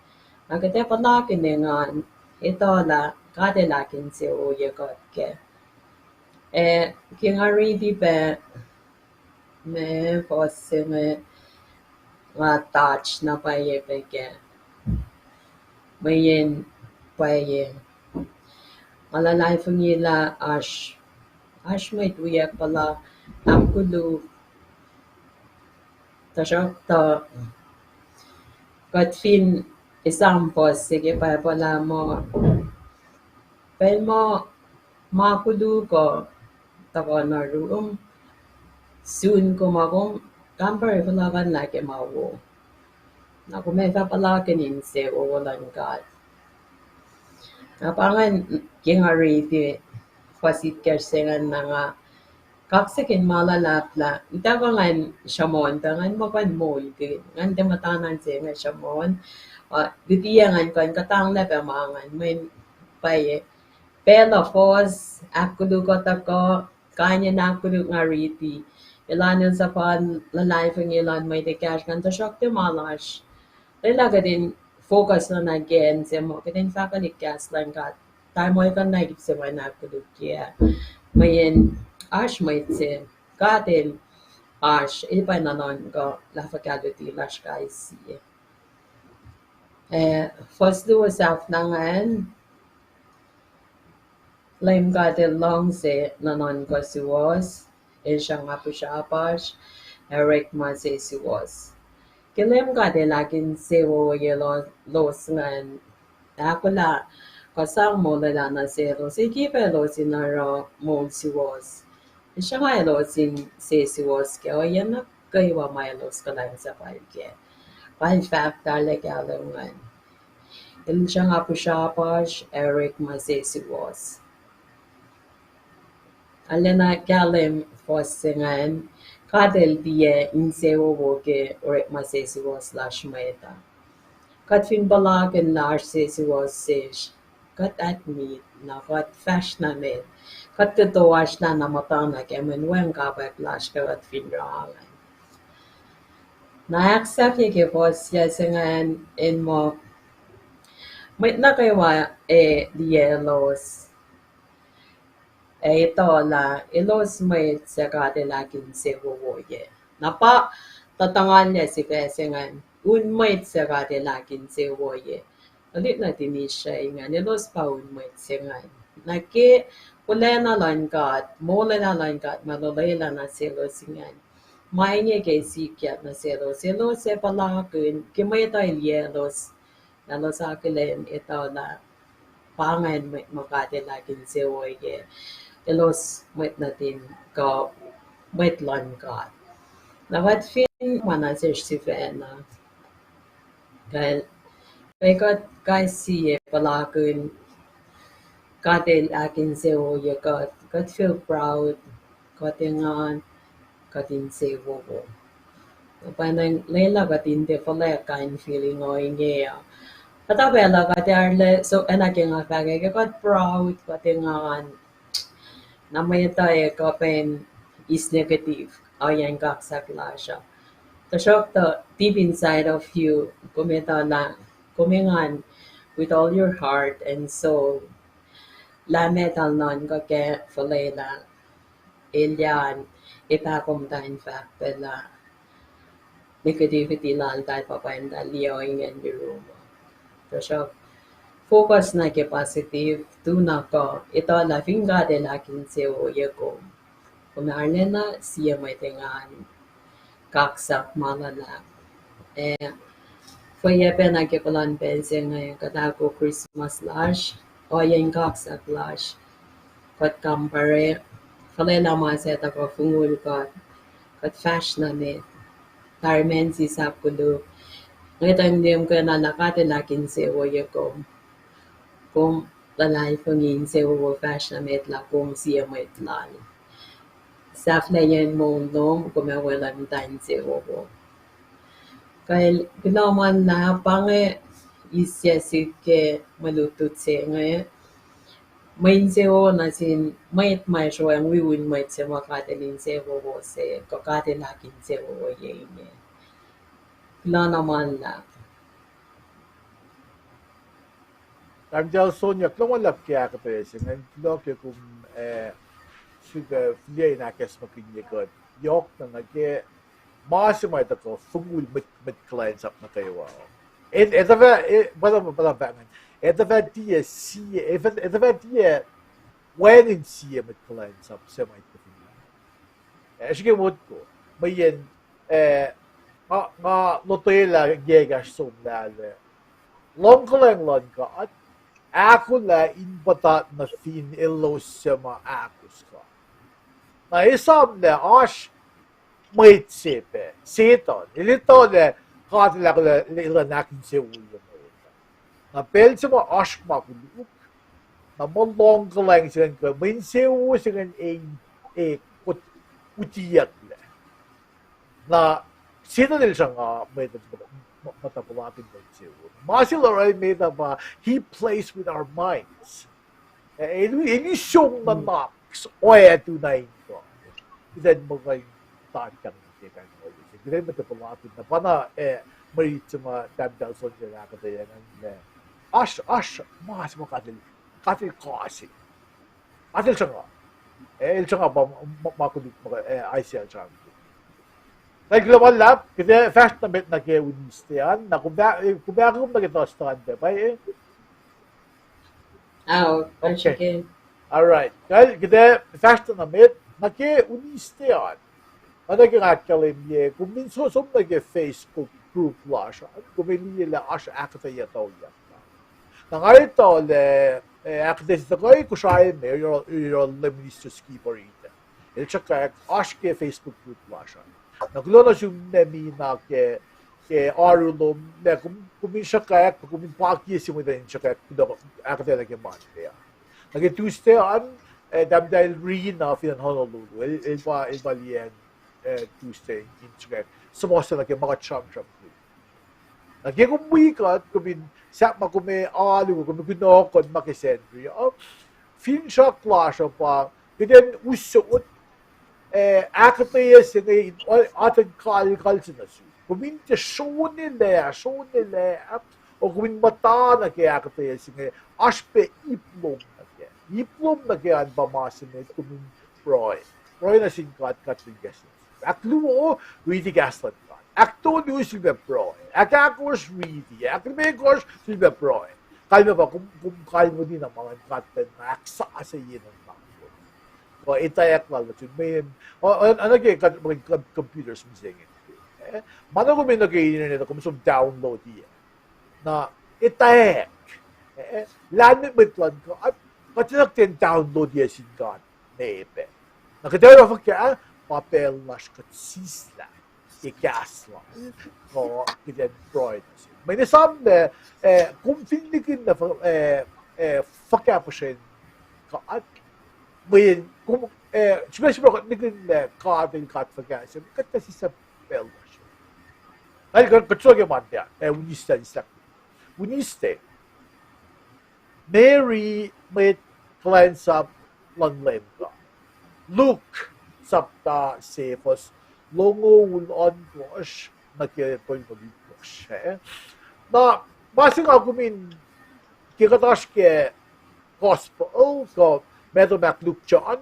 Na kuht ac puhlakihn engan, etuh lah God El ahkinsewowoye kuht kac. Ac ke nga riti pac, ma fuhs se inge, nga touch na pwacye pac kac. Mweyen pwacye. Nga luhlahlfongi lah oasr, oasr mwet wiyuck puhla ahkkoluk. Tuhsruhktuh kuht fin esam fuhs se ke Bible ah muh, pacl muh ma koluk uh tuhkuh nuh yurum, sun kom, kom kampare fuhlakihn lah ke ma wo. Na kom ac fah puhlakihn insewowo luhn God. Na pa ingacn ke nga riti fuhs itkohsr se ingacn na nga kaksakihn ma luhlahp lah, ita kuh ngan sruhmuhn, tuh ngan muh kuh in moulkihn, ngan tiac muhtana se inge sruhmuhn, uh, luti ah ngan kuh in kuhtanglah pac ma ingacn, mweyen pwacye. Pacl uh fuhs, ahkkoluk uh tuhkuh, kain in ahkkoluk nga riti, elan el suhpwacn luhlahlfongi luhn mwet ekahsr ingacn, tuhsruhktuh ma lasr. Lwelah kuht in focus nuh ke acn se muh kuht in fahkwelihk kahs luhn God. Tamuhlwel kuh na ip se ma in ahkkolukye. Mweyen oasr mwet se, God el oasr, el pa nuhnuhnkuh lah fuhkah luti lasr kais sie. Eh, fuhs luo sahflah ingacn, Leum God el luhngse nuhnuhnkuh suwohs, el sruhnga pihsrapasr, ac orekma se suwohs. Ke Leum God el ahkinsewowoye lo-, los ingacn, ahkolah kuh sang molwelah nuh selos, el kipac elos in oruh moul suwohs. El sruhnga elos in sesuwohs ke ohiyac nuh kwewa ma elos kuhlwacnsapuhl kac. Pa el fahk tahlac kahlwem ingacn. El sruhnga pihsrapasr ac orekma sesuwohs. Arulacna kahlwem fuhs se ingacn, God el tiac insewowo ke orekma sesuwohs lasr mwet uh. Kuht fin puhlakihn lah oasr sesuwohs sesr, kuht admit na kuht fahsr nuh met. Kuht kuh toasrlah na muhtana ke mweyen wacngihn kapwack lasr ke kuht fin oruh ingacn. Na ahksahfye ke fuhs se ingacn in muh, mwet nuh kwewa ac liyelos, ac etuh lah elos mwet suc God el ahkinsewowoye. Na pa tuhtuhngalyac sifac se ingacn, un mwet suc God el ahkinsewowoye. Tuhlihk nuhtin Israel ingacn, elos pa un mwet se ingacn. Na ke wolacna luhn God, molwelah luhn God ma el olwelah nuh selos ingacn, ma inge ke sikyak nuh selos, elos ac puhlakihn ke mwet uh liyelos, elos akihlen etuh lah pa ingacn mwet ma God el ahkinsewowoye, elos mwet nuhtin kuh mwet luhn God. Na kuht fin ma na sesr sifacna, kal, ke kuht kais sie puhlakihn God el ahkinsewowoye kuht, kuht feel proud, kuht engan, kuht insewowo. Pa ingacn lwelah kuht in tiac fuhlweack kain feeling uh inge uh. Kuhtuh pacl uh kuht arlac, so, acna ke nga fahk ah ke kuht proud, kuht engan, na mwet uh ac kuh pac in eis negative ohiyacn kaksak lasr uh. Tuhsruhktuh deep inside of you, kom etuh lah kom engan with all your heart and soul lah metal nuhnkuh kac fuhlwelah, elyah, ac pahkomuhta in fahk pac lah negativity laltahl pa pwacntahl liye ohingacn yurum. Tuhsruhk focus na ke positive, tu na kuh etuh lah fin God el ahkinsewowoye kom, kom arulacna sie mwet engan, kaksak ma luhlahp. Eh, fweyac pacna ke puhlan pacl se inge kuht ahkoo Christmas lasr, ohiyacn kaksak lasr, kuht kampare, fuhlwelah ma se tuhkuh fongul kuht, kuht fahsr nuh met, tari ma sisap koluk, ngwetacng liye kom kena lah God el ahkinsewowoye kom, kom luhlahlfongi insewowo fahsr nuh met lah kom sie mwet lal. Sahflahiyacn moul lom, kom ac weluhl muhta insewowo. Kal kuloh ma luhlahp, pa inge isyacn sihk ke mwe lutlut se inge. Mwe insewowo nuh sin mwet ma sroacng wi un mwet se ma God el insewowo se, kuh God el ahkinsewowoye inge. Kuloh na ma luhlahp. Tarimtacl Sonya, kuloh ma luhlahp ke ahkuhtweyac se ingacn, kuloh ke kom, eh, srihke fihliyac in ahkacsmakihnye kuht. Yohk na nuh ke Ma se ma tuhkuh fongul mwet, mwet kuhlwacnsap nuh kwewa. Etuh fah, pahlah, pahlah pahngihn. Etuh fah tiac sie, etuh fah tiac wacngihn sie mwet kuhlwacnsap se ma etuh fin. Ac srihke motko. Mweyen, eh, nga, nga lotwelah yac ekahsr somlah lah luhngkuhlwacng luhn God ahkolah in puhtat nuh fin elos suc ma ahkos God. Na esam lah oasr mwet se pac, Setuhn, el etuh lah God El ahkolah elan ahkinsewowoye mwet. Na pacl se ma oasr ma koluk, na muh luhngkuhlwacng se ingacn kuh mwe insewowo se ingacn e, e, utiyucklac. Na Setuhn el sruhnga mwet muhta puhlakihn mwe insewowo. Ma se el oruh met uh pa he plays with our minds. El, el som nuhnak oacna in kuh. Kuht in muh kuh in tatkang ke kain, kuht in muhta puhlakihn na pa na, eh, mwe rit se ma tahmtahel Sohn el ahkuhtweyac ingacn lah oasr, oasr ma se ma God El, God El kase. God El sruhnga. Eh, El sruhnga pa ma, ma koluk ma, eh, Isaiah el sruhnga. Thank you, ma luhlahp, kuht ac fahsr nuh met nuh ke Wednesday an, na kom ac, kom ac kom nuh ke Thursday an pac, pwacye? All right. Kal, kuht ac fahsr nuh met nuh ke Wednesday an. Oacna ke nga ahkkahlwemye, kom fin som nuh ke Facebook group lasr an, kom ac liye lah oasr ahkuhtweyac tuyak. Na nga etuh lah, eh, ahkuhtweyac se tuhkuh Kosrae me, yohrohl Minister Skipper Ita. El sruhkwack, oasr ke Facebook group lasr an. Na kuloh nuh sum Nemi na ke, ke oaru lom, lah kom, kom in sruhkwack, kom in pakiyac se mwet in sruhkwack, kuloh ahkuhtweyac nuh ke Monday an. Na ke Tuesday an, eh, tahmtahel Rina fin acn Honolulu, el, el pa, el pa liyacacng, eh, Tuesday in sruhkwack suhmuhslah nuh ke ma kuht sramsramkihn. Na ke kom wi kuht, kom in sahp ma kom ac alu, kom in kunohkohn ma ke Sacnri uh, finsrak lasr uh pa, kuht in usot, eh, ahkuhtweyac se inge in atacn kalkal se nuh sum. Kom in tiac sronelac, sronelac, ac kom in muhta nuh ke ahkuhtweyac se inge, oasr pac ip lom nuh kac. Ip lom nuh kac an pa ma se met kom in pruhe. Pruhe nuh sin God, God in kahs. Ahkluo, riti kahs luhn God. Ahktolu, sulpac pruhe. Ahkahkosr, riti. Ahklimekohsr, sulpac pruhe. Kalmac pa kom, kom kalweni na ma luhn God pacna ahksasucye nuhnak. Kuh etwacack lal nuh sum, mweyen, oacna ke computers mihsenge. Eh, ma na kom nuh ke internet, kom som download-i. Na etwacack. Eh, lahlmwetmwet luhn God, kuht enenuh kuht in download-i sin God me pac. Na kuht ac oruh fuhkah, pa pacl lasr kuht sislah ke kahs lal, kuh kuht in pruhe nuh sel. Mweyen esam lah, eh, kom fin nihkihn lah, eh, eh, fuhkah puhsren God, mweyen kom, eh, srihpac srihpac kuht nihkihn lah God el God fuhkah se, kuht ac sislah pacl lasr. Na el kuht, kuht sruok ke Monday, eh, Wednesday, Wednesday. Mary mwet kuhlwacnsap luhn Leum God. Luke sapta se fuhs longoul ohnkohsr nuh ke tolngoul itkohsr. Na ma se nga kom in, ke kuht oasr ke gospel kuh Matthew, Mark, Luke, John,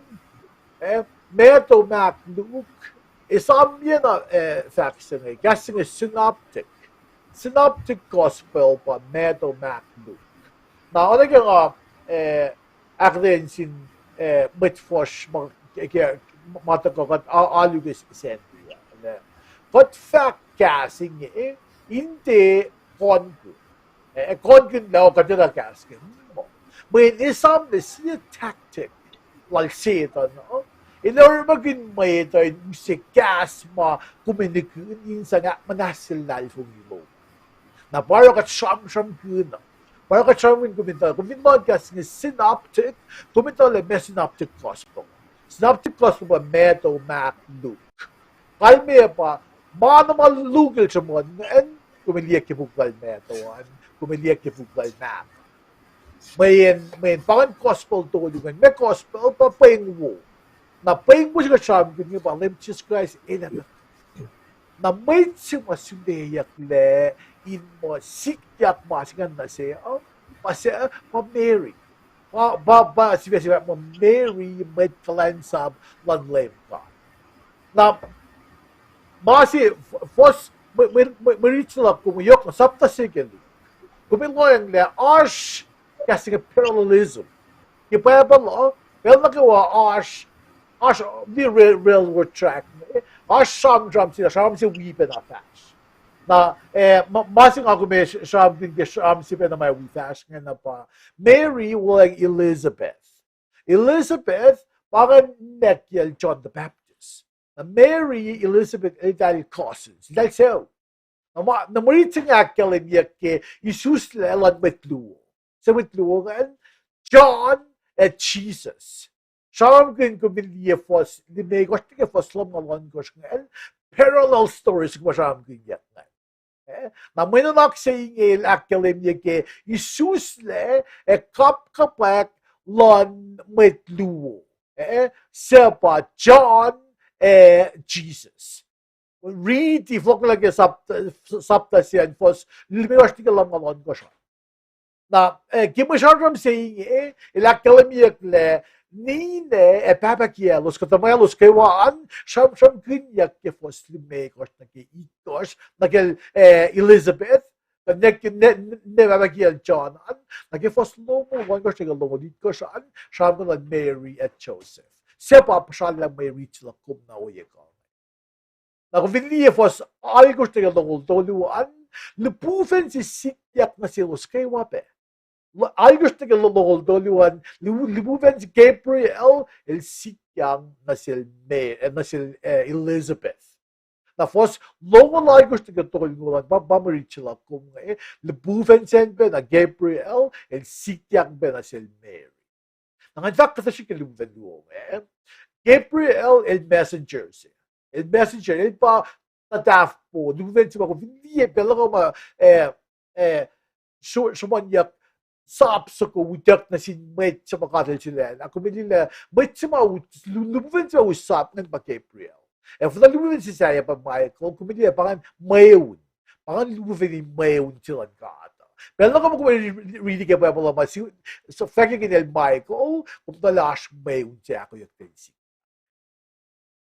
eh, Matthew, Mark, Luke, esamyacna, eh, fahk se inge, kahs se inge synoptic. Synoptic gospel pa Matthew, Mark, Luke. Na oacna ke nga, eh, ahkuhtweyac sin, eh, mwet fuhsr ma, ke, ma tuhkuh kuht a-, alu ke Sacnri ah. Kuht fahk kahs inge in tiac kohnkihn. Eh, kohnkihn lah kuht etuh kahs ke. Mweyen esam lah sie tactic lal Setuhn uh, el orekmakihn mwet uh in use kahs ma kom ac nihkihn in sang ahkmuhnahsye luhlahlfongi lom. Na pa oruh kuht sramsramkihn uh. Pa oruh kuht sramsramkihn kom in etuh, kom fin lohng kahs inge synoptic, kom etuh lah meac synoptic gospel. Synoptic gospel pa Matthew, Mark, Luke. Kalmac pa, ma na ma Luke el sruhmuhn ingacn, kom ac liye ke puk lal Matthew an, kom ac liye ke puk lal Mark. Mweyen, mweyen pa ingacn gospel tolu ingacn, ma gospel pa pweng wo. Na pweng wo se kuht sramsramkihn inge pa Leum Jisus Kraist el ac na mwet se ma suleyucklac in muh sikyak ma se ingacn nuh se uh, pa se, pa Mary. Pa, pa, pa sifac se ma Mary mwet kuhlwacnsap luhn Leum God. Na Ma se, f-, fuhs, mwe, mwe, mwe, mwe riti se luhk kom yohk na sapta se ke Luke. Kom in lohacng lah oasr kahs inge parallelism. Ke Bible uh, pacl nuh kwewa oasr, oasr, the rail-, railroad track, eh, oasr sramsram se, sramsram se wi pacna fahsr. Na, eh, ma, ma se nga kom ac sramsramkihn ke sramsram se pacna ma wi fahsr ingena pa Mary wuhlweacng Elizabeth. Elizabeth pa ingacn ninac kiyacl John the Baptist. Na Mary, Elizabeth eltahl cousins, eltahl sucu. Na ma, na mwe riti se inge ahkkahlwemyeyuck ke isuslac luhn mwet luo. Suc mwet luo ingacn? John ac Jesus. Sramsramkihn kom fin liye fuhs limekohsr nuh ke fuhs lumngaul ohnkohsr ingacn, parallel stories kom sramsramkihnyuck ingacn. Eh, na mwe nuhnak se inge el ahkkahlwemye ke isuslac ac kapkapwack luhn mwet luo. Eh, suc pa John ac Jesus. Riti fohlohk nuh ke sapta, sapta se an fuhs limekohsr nuh ke lumngaul ohnkohsr an. Na, eh, ke mwe sramsram se inge, eh, el ahkkahlwemyeyuck lah ninac ac pahpah kiyaclos, kuhtuh ma elos kwewa an, sramsramkihnyuck ke fuhs limekohsr nuh ke itkohsr, nuh ke, eh, Elizabeth, kuh ninac, ninac pahpah kiyacl John an, nuh ke fuhs longoul ohnkohsr nuh ke longoul itkohsr an, sramsramkihn luhn Mary ac Joseph. Suc pa puhsra lah mwe riti se luhk kom na ohiyac kuh. Na kom fin liye fuhs alkosr nuh ke longoul tolu an, lipufacn se sikyak nuh selos kwewa pac. Alkosr nuh ke longoul tolu an, lipufacn se Gabriel el sikyak nuh sel, eh, nuh sel, eh, Elizabeth. Na fuhs longoul alkosr nuh ke tolngoul an, pa, pa mwe riti se luhk kom inge, lipufacn sacn pacna Gabriel el sikyak pac nuh sel Mary. Na ngan fahk kuhtuh srihk ke lipufacn luo inge. Gabriel el messenger se. El messenger, el pa tuhtahfpo, lipufacn se ma kom fin liye pacl nuh kwewa ma, eh, eh, sruhmuhnyuck sap soko utuck nuh sin mwet suc ma God El sulaclah. Kom liye lah mwet se ma, lipufacn se ma us sap ingacn pa Gabriel. Ac fuhna lipufacn se sahyac pa Michael, kom liye pa ingacn mweun. Pa ingacn lipufacn in mweun se luhn God. Pacl nuh kwewa ma kom riti ke Bible uh ma fahkyuck in el Michael, kom tuh lah oasr mweun se ahkoeyuck ten sik.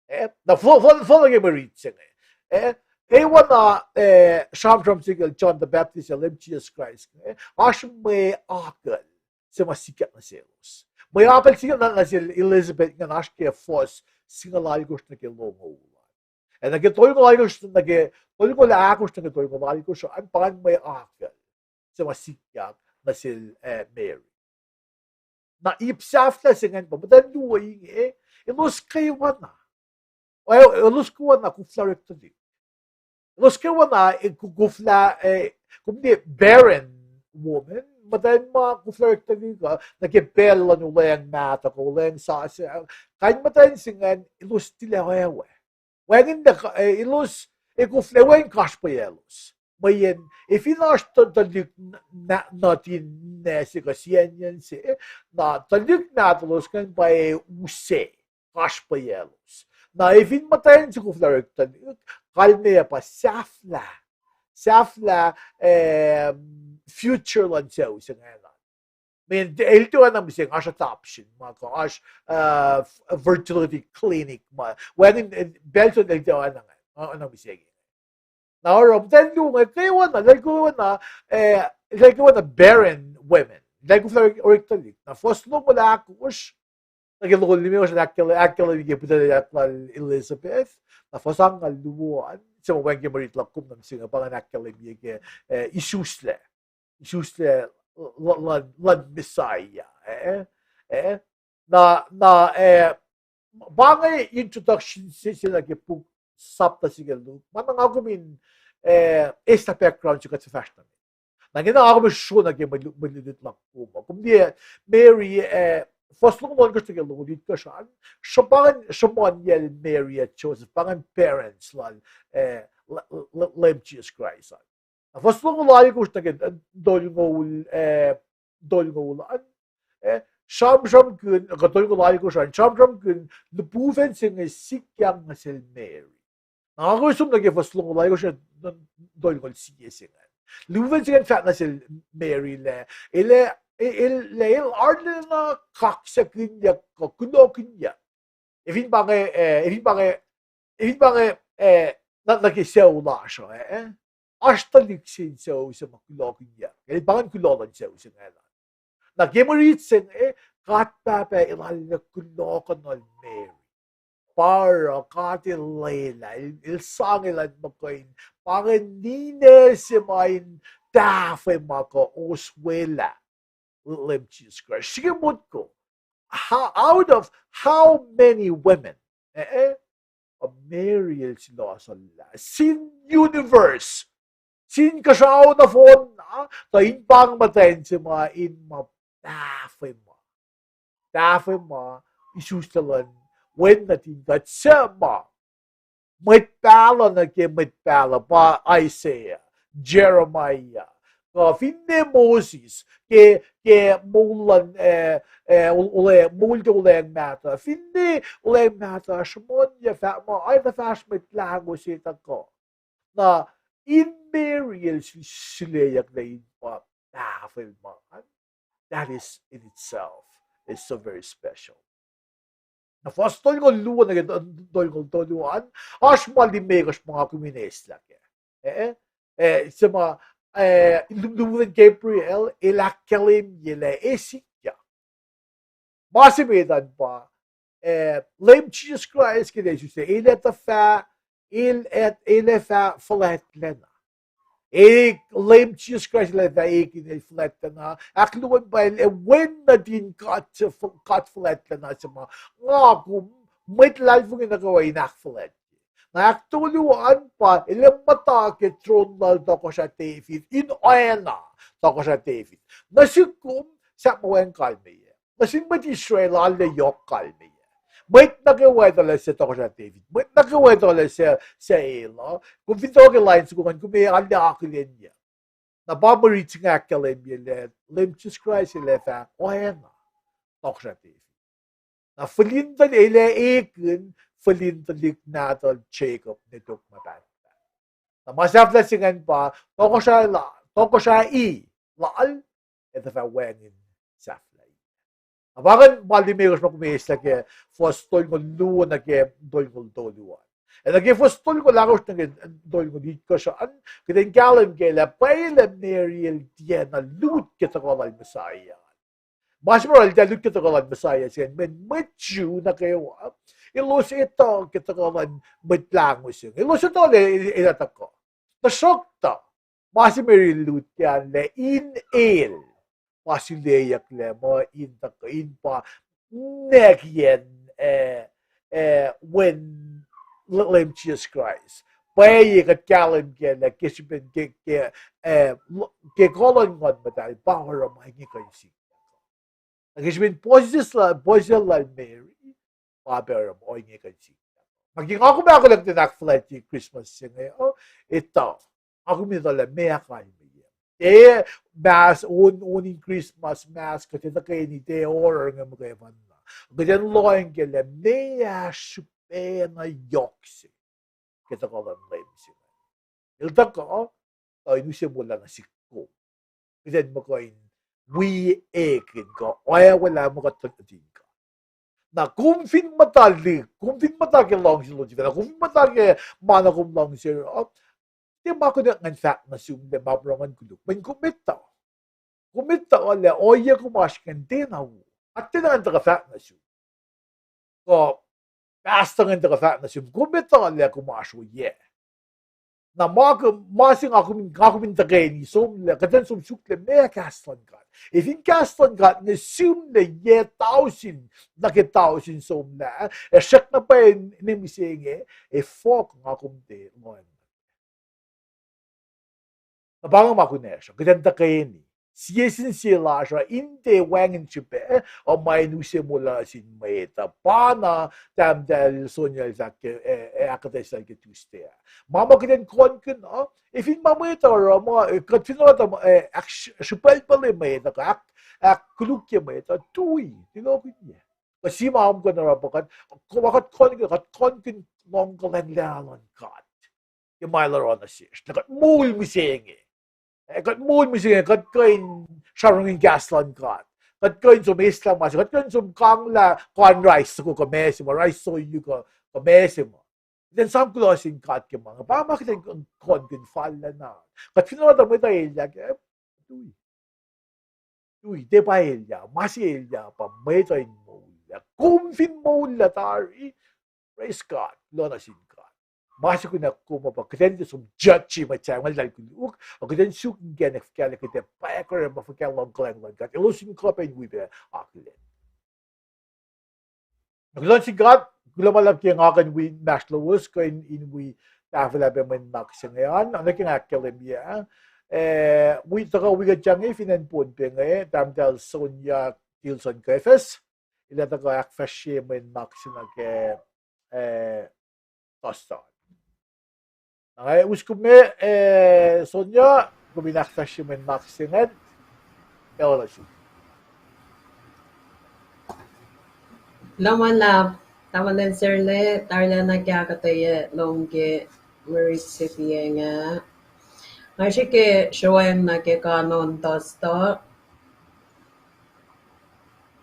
Eh, na fo-, fo-, fohlohk nuh ke mwe riti se inge. Eh, kwewana, eh, sramsram se kacl John the Baptist ac Leum Jesus Christ inge, oasr mwe akucl se ma sikyak nuh selos. Mwe akucl sikyak nuh, nuh sel Elizabeth ingacn oasr ke fuhs singucul alkosr nuh ke longoul an. Ac nuh ke tolngoul alkosr, nuh ke tolngoul ahkosr nuh ke tolngoul alkosr an, pa ingacn mwe akucl se ma sikyak nuh sel, eh, Mary. Na ip sahflah se ingacn pa muhtwacn luo inge, elos kwewana. Elos kwewana koflah orek tuhlihk. Elos kwewana, eh, ko-, koflah, eh, kom liye barren woman, muhtwacn ma koflah orek tuhlihk uh, nuh ke pacl luhn olweacng mahtuh, olweacng sasuc, kain muhtwacn se ingacn elos tilac oawe. Wacngihn, eh, elos, eh, koflah wacngihn kasrpweyaclos. Mweyen, efin oasr tuhlihk nuhtin ninac se kuh siyacnyacn se, na tuhlihk nahtuhlos ingacn pa use kasrpweyaclos. Na efin muhtwacn se koflah orek tuhlihk, kalmeyac pa sahflah, sahflah, eh, future luhn sucu se ingacn. Mweyen el tiac oacna mihsenge, oasr adoption, ma kuh oasr, uh, fertility clinic, ma wacngihn, eh, pacl se el tiac oacna, oacna mihsenge. Na oruh muhtwacn luo inge kwewana, eltahl kwewana, eh, eltahl kwewana barren women. Eltahl koflah orek tuhlihk. Na fuhs longoul ahkosr nuh ke longoul limekohsr an ahkkahlwemye ke pihtuclyak lal Elizabeth. Na fuhs angngaul luo an, se ma wacngihn ke mwe riti luhk kom nuh mihsenge, pa ingacn ahkkahlwemye ke, eh, isuslac. Isuslac luhn, luhn Messiah, eh? Eh? Na, na, eh, pa inge introduction se, se nuh ke puk sapta se ke Luke. Ma na nga kom in, eh, eis background se kuht fahsr nuh met. Na ingena nga kom in sro nuh ke mwe lu-, mwe lutlut luhk kom uh. Kom liye Mary, eh, fuhs longoul ohnkohsr nuh ke longoul itkohsr an, sruhmuhn-, sruhmuhnyacl Mary ac Joseph, pa ingacn parents lal, eh, Leum Jesus Christ an. Na fuhs longoul alkosr nuh ke, eh, tolngoul, eh, tolngoul an, eh, sramsramkihn, kuh tolngoul alkosr an, sramsramkihn lipufacn se inge sikyak nuh sel Mary. Na nga kom som nuh ke fuhs longoul alkosr, eh, tolngoul sie se ingacn. Lipufacn se ingacn fahk nuh sel Mary lah el, el, el, el arulacna kaksakihnyuck kuh kunohkohnyuck. Efin pa inge, eh, efin pa inge, efin pa inge, eh, na, nuh ke sucu lasr uh, eh? Oasr tuhlihk se in sucu se ma kulohkihnyuck. El pa ngan kuloh luhn sucu se inge. Na ke mwe riti se inge, God Pahpah El arlac kuloh kuh nuh Mary. Pa oruh God El lwelah, El, El sang elan muhkwena, pa inge ninac se ma in tahfwelah kuh oswelah Leum Jisus Kraist. Srihke motko, how, out of how many women, eh, eh, Mary el sulohsohlah sin universe, sin kuhsrao nohfohn na, tuh in pa inge muhtwacn se ma in ma tahfwelah, tahfwelah isuslac luhn Wen nuhtin God suc ma mwet pahluh nuh ke mwet pahluh pa Isaiah, Jeremiah, kuh finne Moses, ke, ke moul luhn, eh, eh, ol-, ole-, moul ke olweacng mahtuh, finne olweacng mahtuh sruhmuhnyuc fahk muh, ac tuh fahsr mwet lahngo se tuhkuh. Na in Mary el suleyucklac in pa tahfwelah ma, that is in itself is so very special. Na fuhs tolngoul luo nuh ke tolngoul tolu an, oasr ma limekohsr ma nga kom in eislah kac. Eh, eh, se ma, eh, lum-, lumutin Gabriel, el ahkkahlwemye lah e sikyak. Ma se met an pa, eh, Leum Jisus Kraist ke el isuslac, el ac tuhfah, el ac, el ac fah fuhlwactlacna. E, Leum Jisus Kraist el ac fah ekihn el fuhlwactlacna, ahkluo pa el ac Wen nuhtin God, God fuhlwactlacna se ma nga kom, mwet luhlahlfongi nuh kwewa in ahkfuhlwactye. Na ahktolu an pa, el ac muhta ke tron lal Tohkohsrah David, in oacna Tohkohsrah David. Nuh sihk kom, sahp ma wacngihn kalmeyac. Nuh sin mwet Israel, arlac yohk kalmeyac. Mwet nuh kwewa etuh lah suc Tohkohsrah David. Mwet nuh kwewa etuh lah suc, suc el uh. Kom fin tuhkuh ke lain soko ingacn, kom ac arlac akihlenyuck. Na pa mwe riti se inge ahkkahlwemye lah Leum Jisus Kraist el ac fah oacna Tohkohsrah David. Na fihlin tuhlihk, el ac ekihn fihlin tuhlihk nahtuhl Jacob ne tok ma pahtpaht. Na ma sahflah se ingacn pa, tohkohsrah la-, tohkohsrah i lal, ac tuh fah wacngihn sahflah. Na pa ingacn ma limekohsr ma kom eislah ke fuhs tolngoul luo nuh ke tolngoul tolu an. Ac nuh ke fuhs tolngoul ahkosr nuh ke tolngoul itkohsr an, kuht in kahlwem kac lah pwacye lah Mary el tiacna lut ke tuhkuh lal Messiah. Ma se ma el tiac lut ke tuhkuh lal Messiah se ingacn, mweyen mwet Jew nuh kwewa, elos etuh ke tuhkuh luhn Mwet Lahngo se inge. Elos etuh lah el, el ac tuhkuh. Tuhsruhktuh, ma se Mary el lut ke an lah in el pa suleyucklac muh in tuhkuh, in pa nwackiyacn, eh, eh, Wen Leum Jisus Kraist. Pwacye kuht kahlwem kac lah ke srihpen ke, ke, eh, ke kuh luhn Nguhn Muhtahl pa oruh ma inge kuh in sikyak. Na ke srihpen puhsisacl, puhsisacl lal Mary, pa pac oruh ma inge kuh in sikyak. Na ke nga kom ahkolah kuht in ahkfuhlwactye Christmas se inge uh, etuh, nga kom in etuh lah meac kalmeyac. E, mas on, on in Christmas, mas kuht in tuhkweni tiac oruh inge muhkwena. Kuht in lohng kac lah meac srihpacna yohk se ke tuhkuh luhn Leum se inge. El tuhkuh, tuh in use moul lal nuh sihk kom. Kuht in muh kuh in wi ekihn kuh oacwacack muh kuht nuhtin God. Na kom fin muhta lihk, kom fin muhta ke luhngse lom sifacna, kom fin muhta ke ma na kom luhngse uh, tiac ma kunohkohn ngan fahk nuh sum lah ma pruhe ngan koluk. Mweyen kom etuh. Kom etuh lah ohiyac kom oasr ingacn tiacna wo. Kuht tiacna ngan tuhkuh fahk nuh sum. Kuh pastor ingacn tuhkuh fahk nuh sum, kom etuh lah kom oasr ohiyac. Na ma, ma se nga kom in, nga kom in tuhkweni somlah, kuht in som suk lah meac kahs luhn God. Ac fin kahs luhn God inge sihmlac yac tausin nuh ke tausin somlah, ac srackna pwacye ne mihsenge, ac fohk nga kom tiac lohacng. Na pa inge ma kunacsr uh, kuht in tuhkweni. Sie sin sie lasr uh, in tiac wacngihn srihpac uh ma in use moul lal nuh sin mwet uh. Pa na tahmtahel Sonia el fahk ke, eh, ahkuhtweyac lal ke Tuesday ah. Ma ma kuht in kohnkihn uh, ac fin ma mwet uh oruh ma, eh, kuht fin oruh tuh, eh, ahk-, srihpaclpacl mwet uh, ahk-, ahkkolukye mwet uh, tui, tilokihnyac. Kuh sie ma kom kuh in oruh pa kuht, kuh ma kuht kohnkihn, kuht kohnkihn luhngkuhlwacng luhn God ke ma el oruh nuh sesr. Lah kuht moul mihsenge. Eh, kuht moul mihsenge, kuht kuh in sramsramkihn kahs luhn God. Kuht kuh in som eslah ma se, kuht kuh in som kanglah kuh in rais soko kuh ma se ma, rais soyu kuh, kuh ma se ma. Kuht in sang kuloh sin God ke ma inge. Pa ma kuht in kuh in fal lah na. Kuht fin oruh tuh mwet uh elyah ke, tui. Tui, tiac pa elyah, ma se elyah pa mwet uh in moul lah. Kom fin moul lah tari, praise God, kuloh nuh sin God. Ma se kunac kom uh pa kuht in tiac som judge mwet sahyac, mwet lahlmwetmwet koluk, ac kuht in suk inkacnek fuhkah lah kuht ac pahkomuhta ma fuhkah luhn kuhlwacng luhn God. Elos in kuh pac in wi pac akihlen. Na kuloh sin God, kuloh ma luhlahp ke nga kuh in wi inmahsrlowos, kuh in, in wi tahfwelah pac mwe nuhnak se inge an, oacna ke nga ahkkahlwemye. Eh, wi, tuhkuh wi kuht inge fin acn Pohnpei inge, tahmtahel Sonia Tilson Kefes, el ac tuhkuh ahkfahsrye mwe nuhnak se nuh ke, eh, Thursday. Na nga us kom, eh, Sonia, kom in ahkfahsrye mwe nuhnak se ingacn, elos. Kuloh ma luhlahp, tamuhlwel Serle, tarilacna ke ahkuhtweyac lom ke mwe rit se tiac inge. Nga srihke sroacng nuh ke kanon Thursday.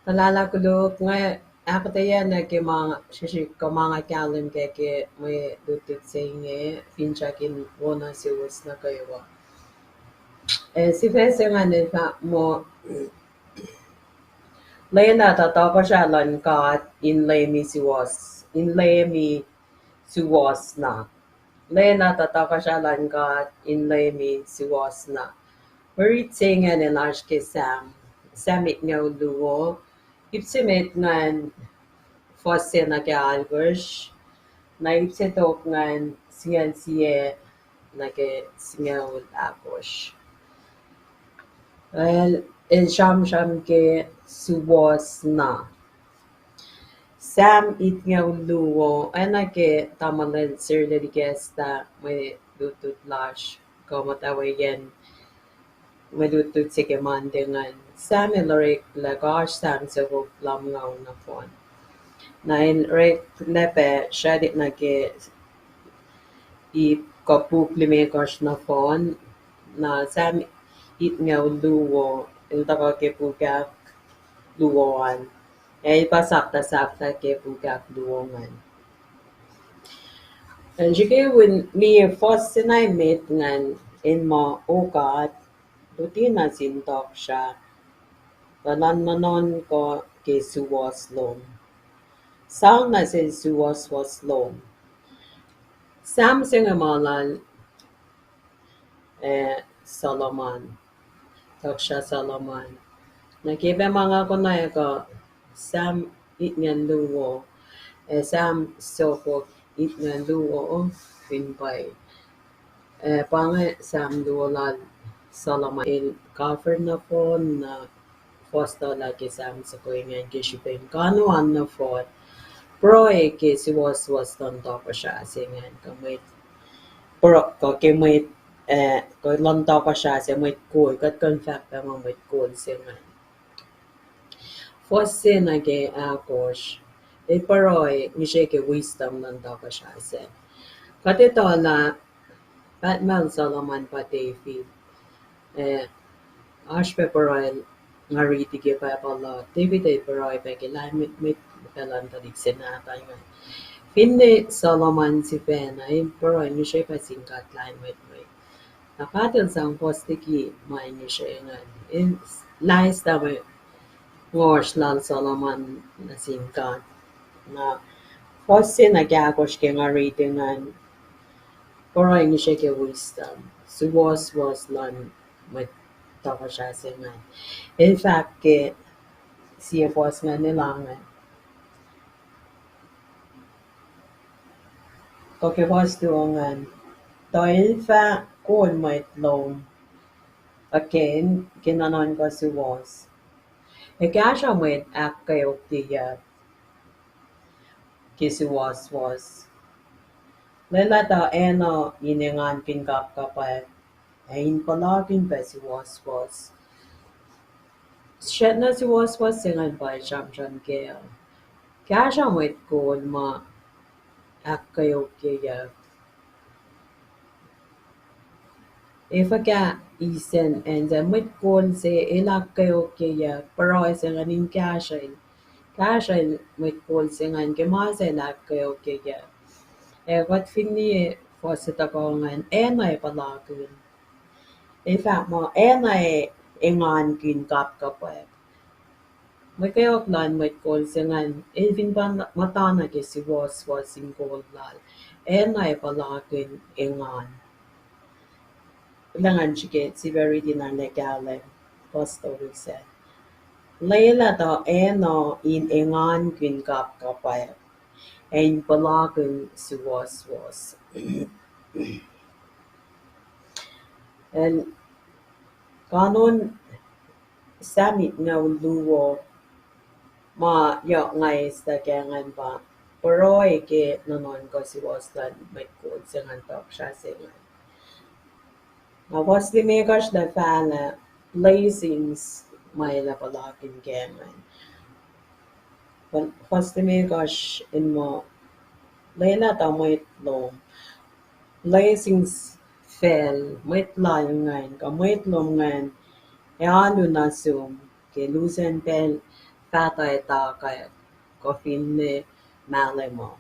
Tuhlahlah koluk, nga ahkuhtweyac nuh ke ma srihsrihk kuh ma nga kahlwem kac ke mwe lutlut se inge, finsrak in wona suwos nuh kwewa. Eh, sifac se ingacn el fahk muh, lwelah tuh tohkohsrahi luhn God in leumi suwos, in leumi suwohs na. Lwelah tuh tohkohsrahi luhn God in leumi suwohs na. Mwe rit se ingacn el oasr ke Sam, Sam itngucul luo, ip se met ngan fuhs se nuh ke alkosr, na ip se tok ngan singucul sie nuh ke singucul ahkosr. El, el sramsram ke suwohs na. Sam itngucul luo, oacna ke tamuhlwel Serle el ikacslah mwe lutlut lasr, kuh muhtwacwacackiyacn mwe lutlut se ke Monday ingacn. Sam el oreklac, kuh oasr Sam soko lumngaul nohfohn. Na el oreklac pac sraclihk nuh ke ip kuh puk limekohsr nohfohn, na Sam itngucul luo, el tuhkuh ke puk ahkluo an, ac el pa sapta sahflah ke puk ahkluo ingacn. Ac srihke in liye fuhs se na emet ingacn, in muh, O God, luti nuh sin tohkohsrah, tuh luhn nuhnuhnkuh ke suwohs lom. Sang nuh sel suwohswohs lom. Sam se inge ma lal, eh, Solomon, tohkohsrah Solomon. Na ke pac ma nga konwacack uh Sam itngucul luo, eh, Sam soko itngucul luo, fin pwacye. Eh, pa inge Sam luo lal Solomon el cover nohfohn, na fuhs tuh lah ke Sam soko ingacn ke srihpen kanon nohfohn pruhe ke suwohswohs luhn tohkohsrah se ingacn, kuh mwet, pruhe kuh ke mwet, eh, kuh luhn tohkohsrah se, mwet kol, kuht kuh in fahk pac muh mwet kol se ingacn. Fuhs se nuh ke ahkosr, el pruhe ngihsre ke wisdom luhn tohkohsrah se. Kuht etuh lah pahtmacl Solomon pa David. Eh, oasr pac pruhe nga riti ke Bible uh, David el pruhe pac ke lain mwet, mwet, muhtahl an tuhlihk se nahtuhl ingacn. Finne Solomon sifacna, el pruhe ngihsre pac sin God lain mwet mwet. Na God el sang fuhs liki ma ngihsre ingacn, el laislah mwe ngohsr lal Solomon nuh sin God. Na fuhs se nuh ke ahkosr ke nga riti ingacn, pruhe ngihsre ke wisdom, suwohswohs luhn mwet tohkohsrah se ingacn. El fahk ke sie fuhs ingacn, el ange, kuh ke fuhs luo ingacn, tuh el fah kol mwet lom akacn ke nuhnuhnkuh suwohs, ac kahsruh mwet ahkkweokyeyuck ke suwohswohs. Lwelah tuh acn uh in engankihn kapkapwack, ac in puhlakihn pac suwohswohs. Srackna suwohswohs se ingacn pa sramsram kac uh, kahsruh mwet kol ma ahkkweokyeyuck. Ac fuhkah isen acn se, mwet kol se el ahkkweokyeyuck, pruhe se ingacn in kahsrwel, kahsrwel mwet kol se ingacn ke ma se el ahkkweokyeyuck. Ac kuht fin liye fuhs se tohkoh ingacn, Anna ac puhlakihn. El fahk muh Anna ac engankihn kapkapwack. Mwe kweok luhn mwet kol se ingacn, el fin pa muhta na ke suwohswohs in kol lal, Anna ac puhlakihn engan. Lwelah srihke sifacna riti na nuh ke kahlwem, fuhs tolu sac. Lwelah tuh Anna in engankihn kapkapwack, ac in puhlakihn suwohswohs. El kanon Sam itngoul luo ma yohk nga eis tuh ke ingacn pa pruhe ke nuhnuhnkuh suwohs luhn mwet kol se ingacn, tohkohsrah se ingacn. Na fuhs limekohsr lah fahlah blessings ma el ac puhlakihn ke ingacn. Fuhs limekohsr in muh, lwelah tuh mwet lom, blessings facl, mwet lal ingacn kuh mwet lom ingacn, ac alu nuh sum ke lusen pacl fahtah ac takack kuh finne mahlwem uh.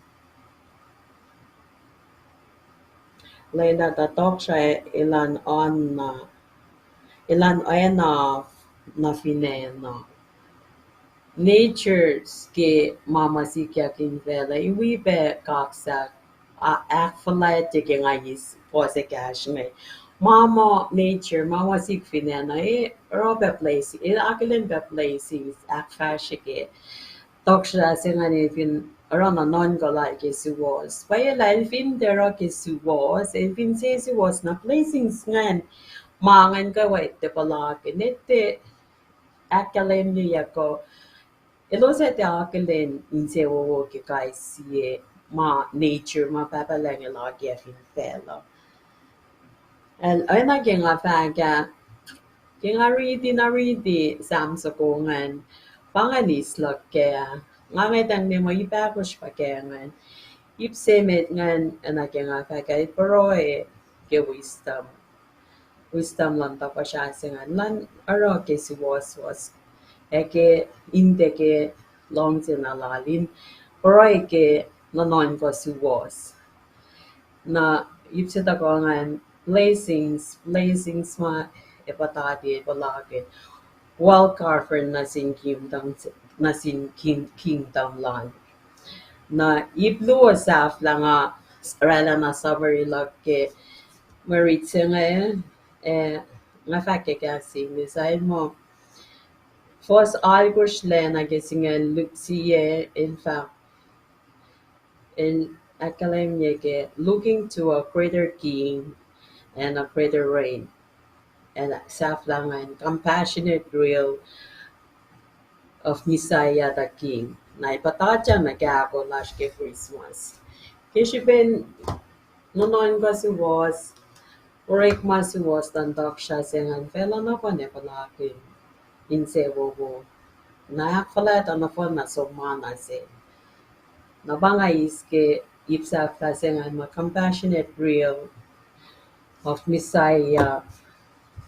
Lwelah tuh tohkohsrah elan oan na, elan oacna nuh fin acn uh. Nature ke ma ma sikyak in facluh, iwi pac kaksak, a, ahkfuhlwactye ke nga eis fuhs ekahsr inge. Ma ma nature, ma ma sik fin acn uh, e, oruh pac blessing, e, akihlen pac blessings, ahkfahsrye ke tohkohsrah se ingacn el fin oruh nuhnuhnkuh lal ke suwohs. Pwacye lah el fin tiac oruh ke suwohs, el fin sesuwohs na blessings ingacn, ma ingacn kwewa tiac puhlakihn, tiac ahkkahlwemyeyuck uh. Elos ac tiac akihlen insewowo ke kais sie ma nature ma Pahpah Lucng El oakiyac fin facluh. El, oacna ke nga fahk ah, ke nga riti na riti Sam soko ingacn, pa ingacn eis luhk kac ah, nga ngwetacng ne muh ip ahkosr pa kac ingacn. Ip se met ingacn, oacna ke nga fahk ah, el pruhe ke wisdom. Wisdom luhn tohkohsrah se ingacn, elan oruh ke suwohswohs, ac ke, in tiac ke luhngse na lal in pruhe ke nuhnuhnkuh suwohs. Na ip se tohkoh ingacn, blessings, blessings ma ac puhtati, ac puhlakihn wealth coffer nuh sin kingdom, nuh sin king-, kingdom lal. Na ip luo sahflah nga oraclah na summary luhk ke mwe rit se inge, eh, nga fahk ke kahs English ah, el muh, fuhs alkosr lac nuh ke singucul sie, el fahk, el ahkkahlwemye ke looking to a greater king and a greater reign. Ac sahflah ingacn compassionate rule of Messiah the King. Na el puhtatlac nuh ke ahkolah lasr ke Christmas. Ke srihpen nuhnuhnkuh suwohs, orekma suwohs luhn tohkohsrah se ingacn, facluh nohfohn ac puhlakihn insewowo. Na ahkfuhlwactye nohfohn na som ma na se. Na pa nga eis ke ip sahflah se ingacn muh compassionate rule of Messiah,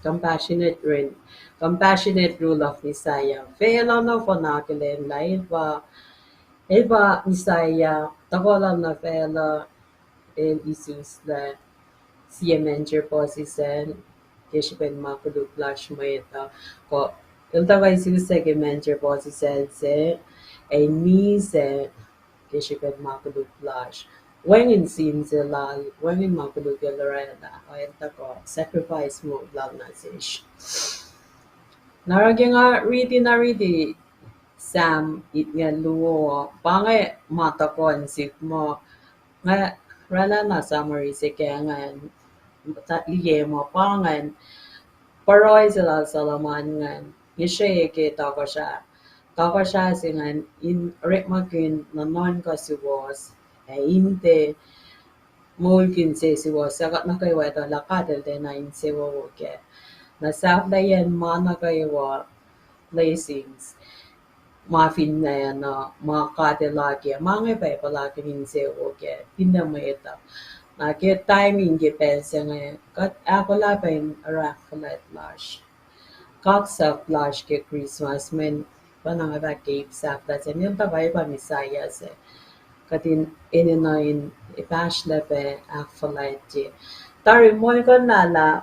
compassionate reign, compassionate rule of Messiah. Facluh nohfohn akihlen lah el pa, el pa Messiah, tohkoh lal nuh facluh, el isuslac sie manger puhsisacl, ke srihpen ma koluk lasr mwet uh, kuh el tuhkuh isuslac ke manger puhsisacl se, ac misac, ke srihpen ma koluk lasr. Wacngihn sin se lal, wacngihn ma koluk el oraclah, el tuhkuh sacrifice moul lal nuh sesr. Na oruh ke nga riti na riti Sam itngoul luo, pa inge ma tuhkuh nuh sihk muh, nga oraclah na summary se ke ingacn, liye muh pa ingacn, pruhe se lal Solomon ingacn, ngihsre ke tohkohsrah, tohkohsrah se ingacn in orekmakihn nuhnuhnkuh suwohs, ac in tiac moulkihn sesuwohs, ac kuht nuh kwewa etuh lah God El tiacna insewowo kac. Na sahflahiyacn ma nuh kwewa, blessings, ma finne na, ma God El oakiyac, ma inge pa puhlakihn insewowo kac, finne mwet uh. Na ke timing ke pacl se inge, kuht ahkolah pac in oruh ahkfuhlwact lasr, kaksak lasr ke Christmas, mweyen pa na nga fahk ke ip sahflah se, el tuhkuh, el pa Messiah se. kuht in enenuh in epahsrlah pac ahkfuhlwactye. Tari muhlkuhnlah lah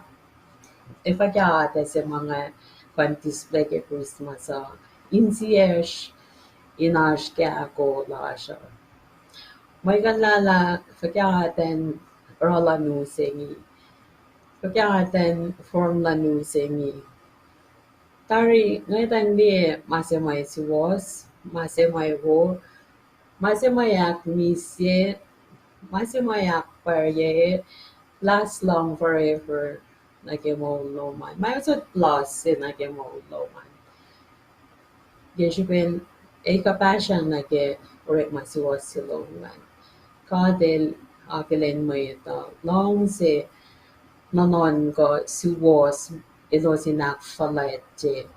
efuh ke atac se ma nga kuh in display ke Christmas uh, insiyacsr in oasr ke ahko lasr uh. Muhlkuhnlah lah fuhkah atac in oruh luhn u se inge, fuhkah atac in form luhn u se inge. Tari nga etuh in liye ma se ma suwohs, ma se ma wo, ma se ma ahkmihsye, ma se ma ahkpwacrye, last long forever nuh ke moul lom an. Ma usot last se nuh ke moul lom an. Ke srihpen el kuhpahsryang nuh ke orekma suwohs se lom an. God El akihlen mwet uh, luhngse nuhnuhnkuh suwohs, elos in ahkfuhlwactye,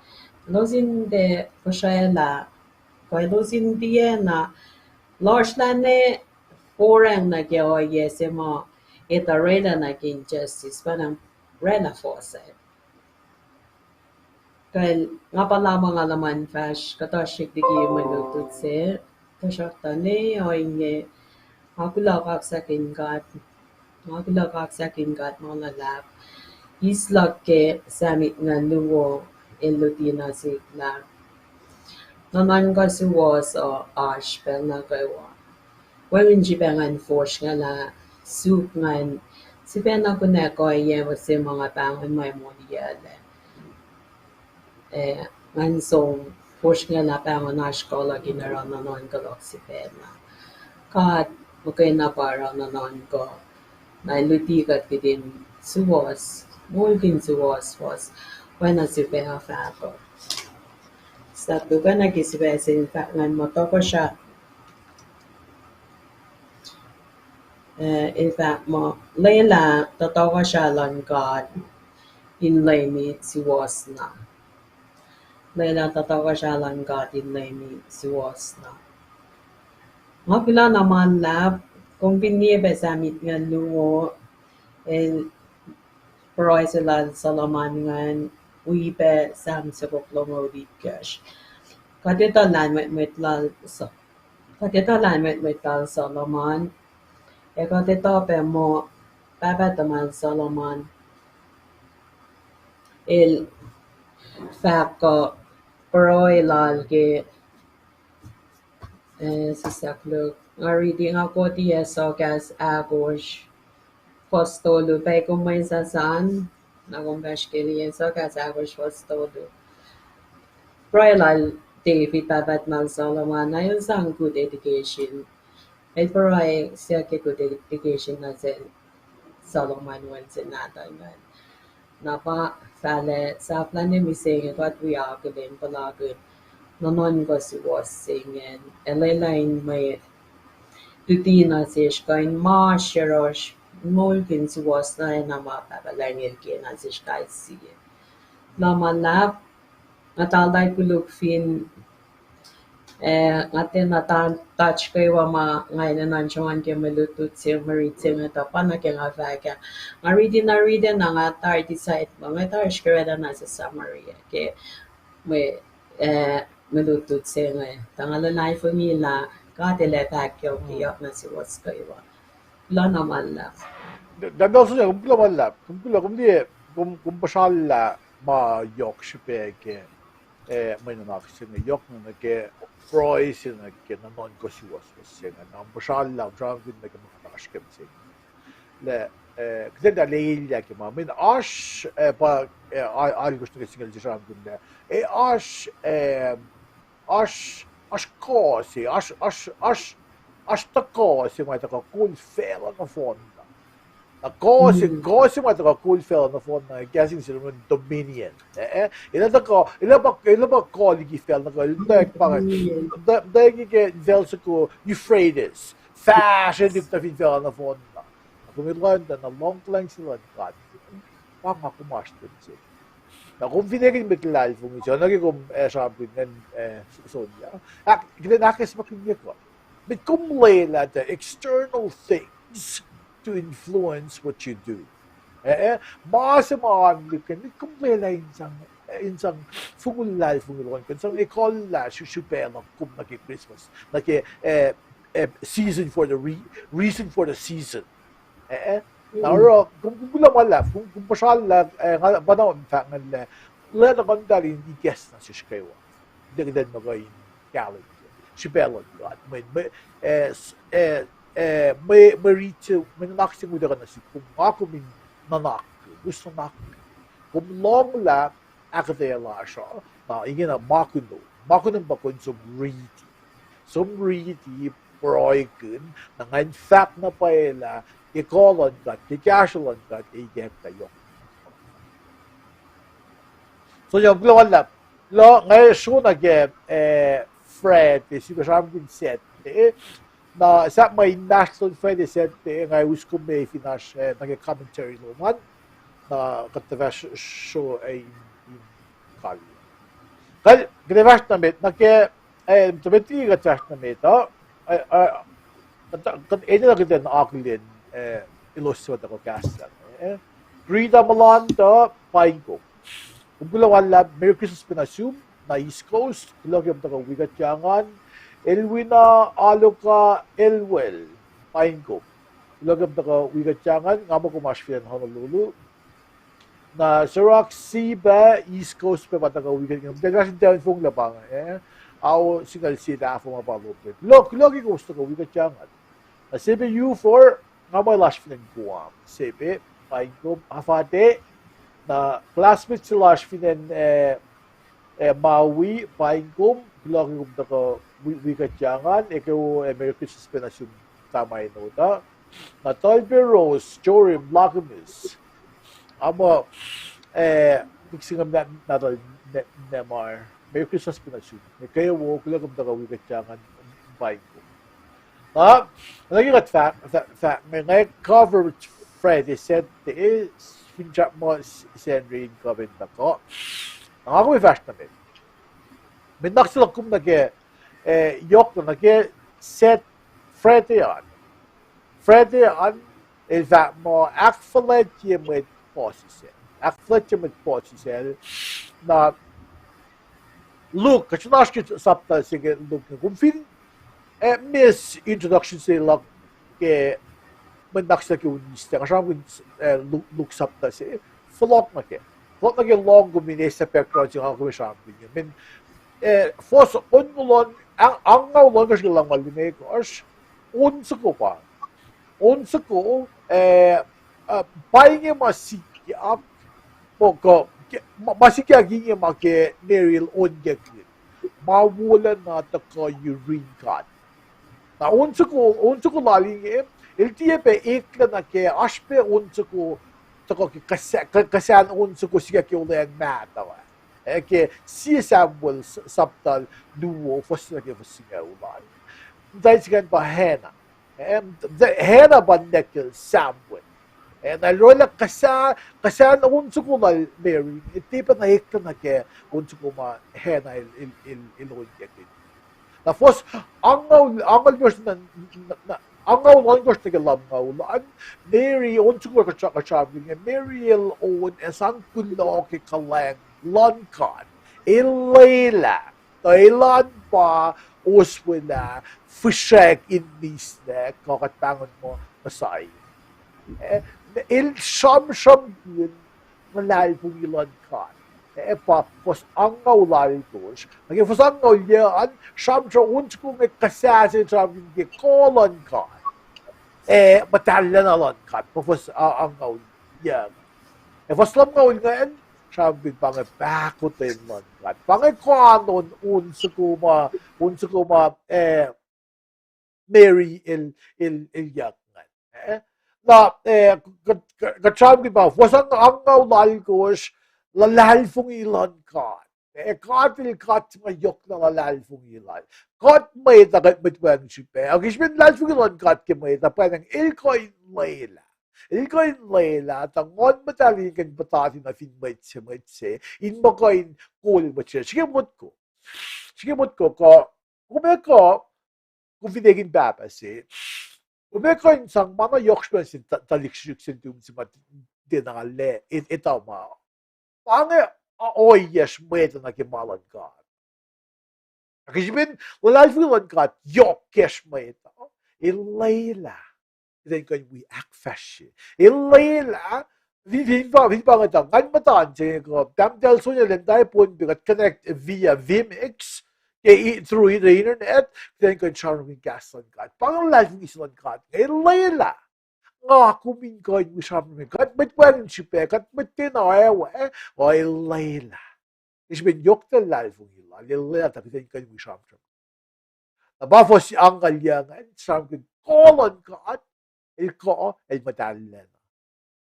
elos in tiac fihsrwacsr lah, kuh elos in tiacna lohsrlah ne forang nuh ke ohiyac se ma etuh orwaclah nuh ke injustice, pa na orwaclah fohsack. Kal nga puhla ma nga luhman fahsr kuhtuh srihk liki mwe lutlut se, tuhsruhktuh ne ohinge, nga kuloh kaksakin God, nga kuloh kaksakin God ma luhlahp, eis luhk ke Psalm itngucul luo, el luti nuh sihk lah nuhnuhnkuh suwohs uh oasr pacl nuh kwewa. Wacngihn srihpac ngan fosrngahlah suk ngan sifacna kunac kuhiyac se ma nga pahngon ma moliyuclac. Eh, ngan som fosrngahlah pahngon oasr kuh luhk in oruh nuhnuhnkuh luhk sifacna. God muhkwena pa oruh nuhnuhnkuh, na luti kuht kihtin suwohs, moulkihn suwohswohs, oacna sifacna fahk uh. Sahp lukacna ke sifac se in fahk ngan muh tohkohsrah, eh, in fahk muh lwelah tuh tohkohsrah luhn God in lemi suwohsna. Lwelah tuh tohkohsrah luhn God in lemi suwohsna. Nga kuloh na ma luhlahp, kom fin liye pac Psalm itngucul luo, el pruhe se lal Solomon ingacn, wi pac Psalm soko longoul itkohsr. Kuht etuh lahlmwetmwet lal So-, kuht etuh lahlmwetmwet lal Solomon, ac kuht etuh pac muh pahpah tuhmwacl Solomon el fahk uh pruhe lal ke, eh, sisahk luk, nga riti, nga koti ac sokahs ahkosr, fuhs tolu, pac kom mwe sasuc an, na kom fahsr ke liye sokahs ahkosr, fuhs tolu. Pruhe lal David, pahpah tuhmwacl Solomon, na el sang good education. El pruhe siyuck ke good education nuh sel Solomon wen se nahtuhl ingacn. Na pa fahlac sahflah ne mihsenge kuht wi akihlen puhlakihn nuhnuhnkuh suwohs se ingacn, ac lwelah in mwe luti nuh sesr kuh in ma yohrohsr, moulkihn suwohs na, na ma Pahpah Lucng El kena sesr kais sie. Kuloh ma luhlahp, nga taltal koluk fin, eh, nga tiacna touch kwewa ma nga enenuh in sruhmuhn ke mwe lutlut se, mwe rit se inge, tuh pa nuh ke nga fahk ah, nga riti na riti na nga tari decide muh nga tari srihke orwaclah na summary ke mwe, eh, mwe lutlut se inge. Tuh nga luhlahlfongi lah God El ac fahk yohk yohk nuh suwos kwewa. Kuloh na ma luhlahp. Daniel, kom kuloh ma luhlahp. Kom kuloh, kom liye, kom, kom puhsrallah ma yohk srihpac ke, eh, mwe nuhnak se inge, yohk nuh ke pruhe se nuh ke nuhnuhnkuh suwohswohs se inge. Na puhsrallah, sramsramkihn nuh ke ma kuht oasr kac se inge. Lah, eh, kuht ac lwelah ke ma, I mean, oasr, eh, pa, eh, a-, alkosr nuh ke singucul se sramsramkihn lah, eh, oasr, eh, oasr, oasr kuh se, oasr, oasr, oasr, oasr tuhkuh se ma tuhkuh kol facluh nohfohnna. Na kuh se, kuh se ma tuhkuh kol facluh nohfohnna, kahs in se luhn dominion. Eh, eh, elah tuhkuh, elah pa, elah pa kuh liki facl nuh kwewa, elah pa, pa, ke facl soko Euphrates, fahsrwelihk nuh fin facluh nohfohnna. Na kom etuh lah na lohng kuhlwacng se luhn God, pa nga kom oasr ten se. Na kom fin ekihn mwet luhlahlfongi se, na ke kom, eh, sramsramkihn, eh, Sonia, ah, kuht in ahkacsmakihnye kuh, met kom lwelah the external things to influence what you do. Eh, eh, ma se ma oan lihk, met kom lwelah in sang, eh, in sang fong luhlahlfongi lom an, kuh in sang ekuhllah srihpac luhk kom nuh ke Christmas, nuh ke, eh, eh, season for the re-, reason for the season. Eh, eh. Na oruh, kom, kom kuloh ma luhlahp, kom, kom puhsrallah, eh, nga, pa na fahk ngan lah, lah na kuh in tahl in ikacs nuh sesr kwewa. Lihkten muh kuh in kahlwem. Srihpac luhn God. Mwe, mwe, eh, s-, eh, eh, mwe, mwe riti, mwe nuhnak se nga utuckuh nuh sum, kom, nga kom in nuhnak, us nuhnak. Kom lohng lah ahkuhtweyac lasr uh, na ingena ma kunom. Ma kunom pa kom som riti. Som riti, pruhekihn, na nga in fahk na pwacye lah, ke kuh luhn God, ke kahsruh luhn God, ac ikacklah yohk. So, ya, kuloh ma luhlahp. Kuloh, nga sro nuh ke, eh, Friday, sifilpac sramsramkihn Saturday. Na sahp ma inmahsrlon Friday, Saturday, nga us kom meac fin oasr, eh, nuh ke commentary lom an. Na kuht tuhfah sro, sro, eh, in, in kal. Kal, kuht ac fahsr nuh met, nuh ke, eh, tuh met liki kuht fahsr nuh met uh, eh, eh, kuht, kuht enenuh kuht in akihlen, eh, elos suc tuhkuh kahs lah, eh. Rita Malanta, paing kom. Kom kuloh ma luhlahp, Merry Christmas pacna sum, na East Coast, kuloh ke kom tuhkuh wi kuht ingacn. Elwina Aloka Elwell, paing kom. Kuloh ke kom tuhkuh wi kuht ingacn, nga muh kom oasr fin acn Honolulu. Na Sorak Sipa, East Coast pac pa tuhkuh wi kuht ingacn. Kom tiac fahsr in tafonglac pa inge, eh? Ao singucul sie tahfuh ma pa lom pac. Kuloh, kuloh ke kowos tuhkuh wi kuht ingacn. Na Sebe U four, nga muh lasr fin acn Guam. Sebe, paing kom, Afate, na classmate se lasr fin acn, eh, eh, Maui, paing kom, kuloh ke kom tuhkuh wi, wi kuht ingacn, eke wo, eh, Merry Christmas pacna sum, ta ma in oruh. Na Tolpe Rose, Jorim, Lakimus. Nga muh, eh, Mixingham na, na, na, Namar. Merry Christmas pacna sum. Eke wo, kuloh ke kom tuhkuh wi kuht ingacn, paing kom. Na, na ke kuht fahk, fahk, fahk, nga, nga cover Friday, Saturday, eh, finsrak muh Sacnri in kuh in tuhkuh. Na nga kom ac fahsr nuh met. Mwe nuhnak se luhk kom nuh ke, eh, yohk nuh ke Sat-, Friday an. Friday an, el fahk muh ahkfuhlwactye mwet puhsisacl. Ahkfuhlwactye mwet puhsisacl. Na Luke, kuht in oasr ke sapta se ke Luke inge. Kom fin, eh, miss introduction se luhk ke mwe nuhnak se ke un Easter, nga sramsramkihn, eh, Luke, Luke sapta se, fohlohk nuh kac. Fohlohk nuh ke lohng kom in eis background se nga kom ac sramsramkihn inge. Mweyen, eh, fuhs onngoul, ang-, angngaul ohnkohsr ke lumngaul limekohsr, on soko pa. On soko, eh, eh, pa inge ma sikyak, ma, ma sikyak inge ma ke Mary el onkakihn. Ma wolacna tuhkuh yurin God. Na on soko, on soko lal inge, el tiac pac eklac nuh ke, oasr pac on soko, tuhkuh ke kasa-, k-, kasan on soko sikyak ke olweacng mahtuh ah. Eh, ke sie Samuel s-, sapta luo, fuhs se nuh ke fuhs singucul an. Muhtwacn se ingacn pa Hannah. Eh, Hannah pa ninac kacl Samuel. Eh, na el orwaclah kasa-, kasan on soko lal Mary, el tiac pac na eklac nuh ke on soko ma Hannah el, el, el, el onkakihn. Na fuhs angngaul, angngaul yohrohsr na, na, na, angngaul ohnkohsr nuh ke lumngaul an, Mary, on soko kuht sra-, kuht sramsramkihn inge, Mary el on ac sang kuloh ke kuhlwacng luhn God. El lwelah, tuh elan pa oswelah, fihsrack in mihslac, kuh kuht pahngon muh Messiah. Eh, el sramsramkihn luhlahlfongi luhn God. Eh, pa fuhs angngaul alkosr. Nuh ke fuhs angngaul yuc an, sramsram on soko inge kasa se sramsramkihn ke kuh luhn God. Eh, muhtahllacna luhn God. Pa fuhs a-, angngaul yuc. Eh, fuhs lumngaul ingacn, sramsramkihn pa inge pahkotwen luhn God. Pa inge koanon on soko ma, on soko ma, eh, Mary el, el, el yuck ingacn. Eh? Na, eh, kuht, kuht, kuht sramsramkihn pa, fuhs ang-, angngaul alkosr, luhlahlfongi luhn God. Eh, God el God ma yohkna luhlahlfongi lal. Kuht mwet uh kuht mwet wacngihn srihpac. Ac ke srihpen luhlahlfongi luhn God ke mwet uh, pwacnwacng el kuh in lwelah. El kuh in lwelah, tuh Nguhn Muhtahl in kuh in puhtati nuh fin mwet se, mwet se, in muh kuh in kol mwet se. Srihke motko. Srihke motko kuh, kom ac kuh, kom fin ekihn pahpah se, kom ac kuh in sang ma na yohk srihpac sin tuhlihk srihsrihk se nuhtum se ma tiacna lac, etuh ma. Pa inge ohiyacsr mwet uh nuh ke ma luhn God. Ke srihpen luhlahlfongi luhn God yohk kacsr mwet uh. El lwelah kuht in kuh in wi ahkfahsrye. El lwelah, fin, fin pa, fin pa ngwetang, ngan muhta se inge kuh tahmtahel Sonia lwen tai Pohnpei, kuht connect via vMix, ke, through the internet, kuht in kuh in sramsramkihn kahs luhn God. Pa inge luhlahlfongi se luhn God. El lwelah nga kom in kuh in wi sramsram, kuht mwet wacngihn srihpac, kuht mwet tiacna oawe, el lwelah. Ke srihpen yohk luhlahlfongi lal, el lwelah tuh kuht in kuh in wi sramsram. Na pa fuhs angngaul yuc ingacn, sramsramkihn kuh luhn God, el kuh, el muhtahllacna.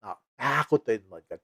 Na pahkotwen luhn God pa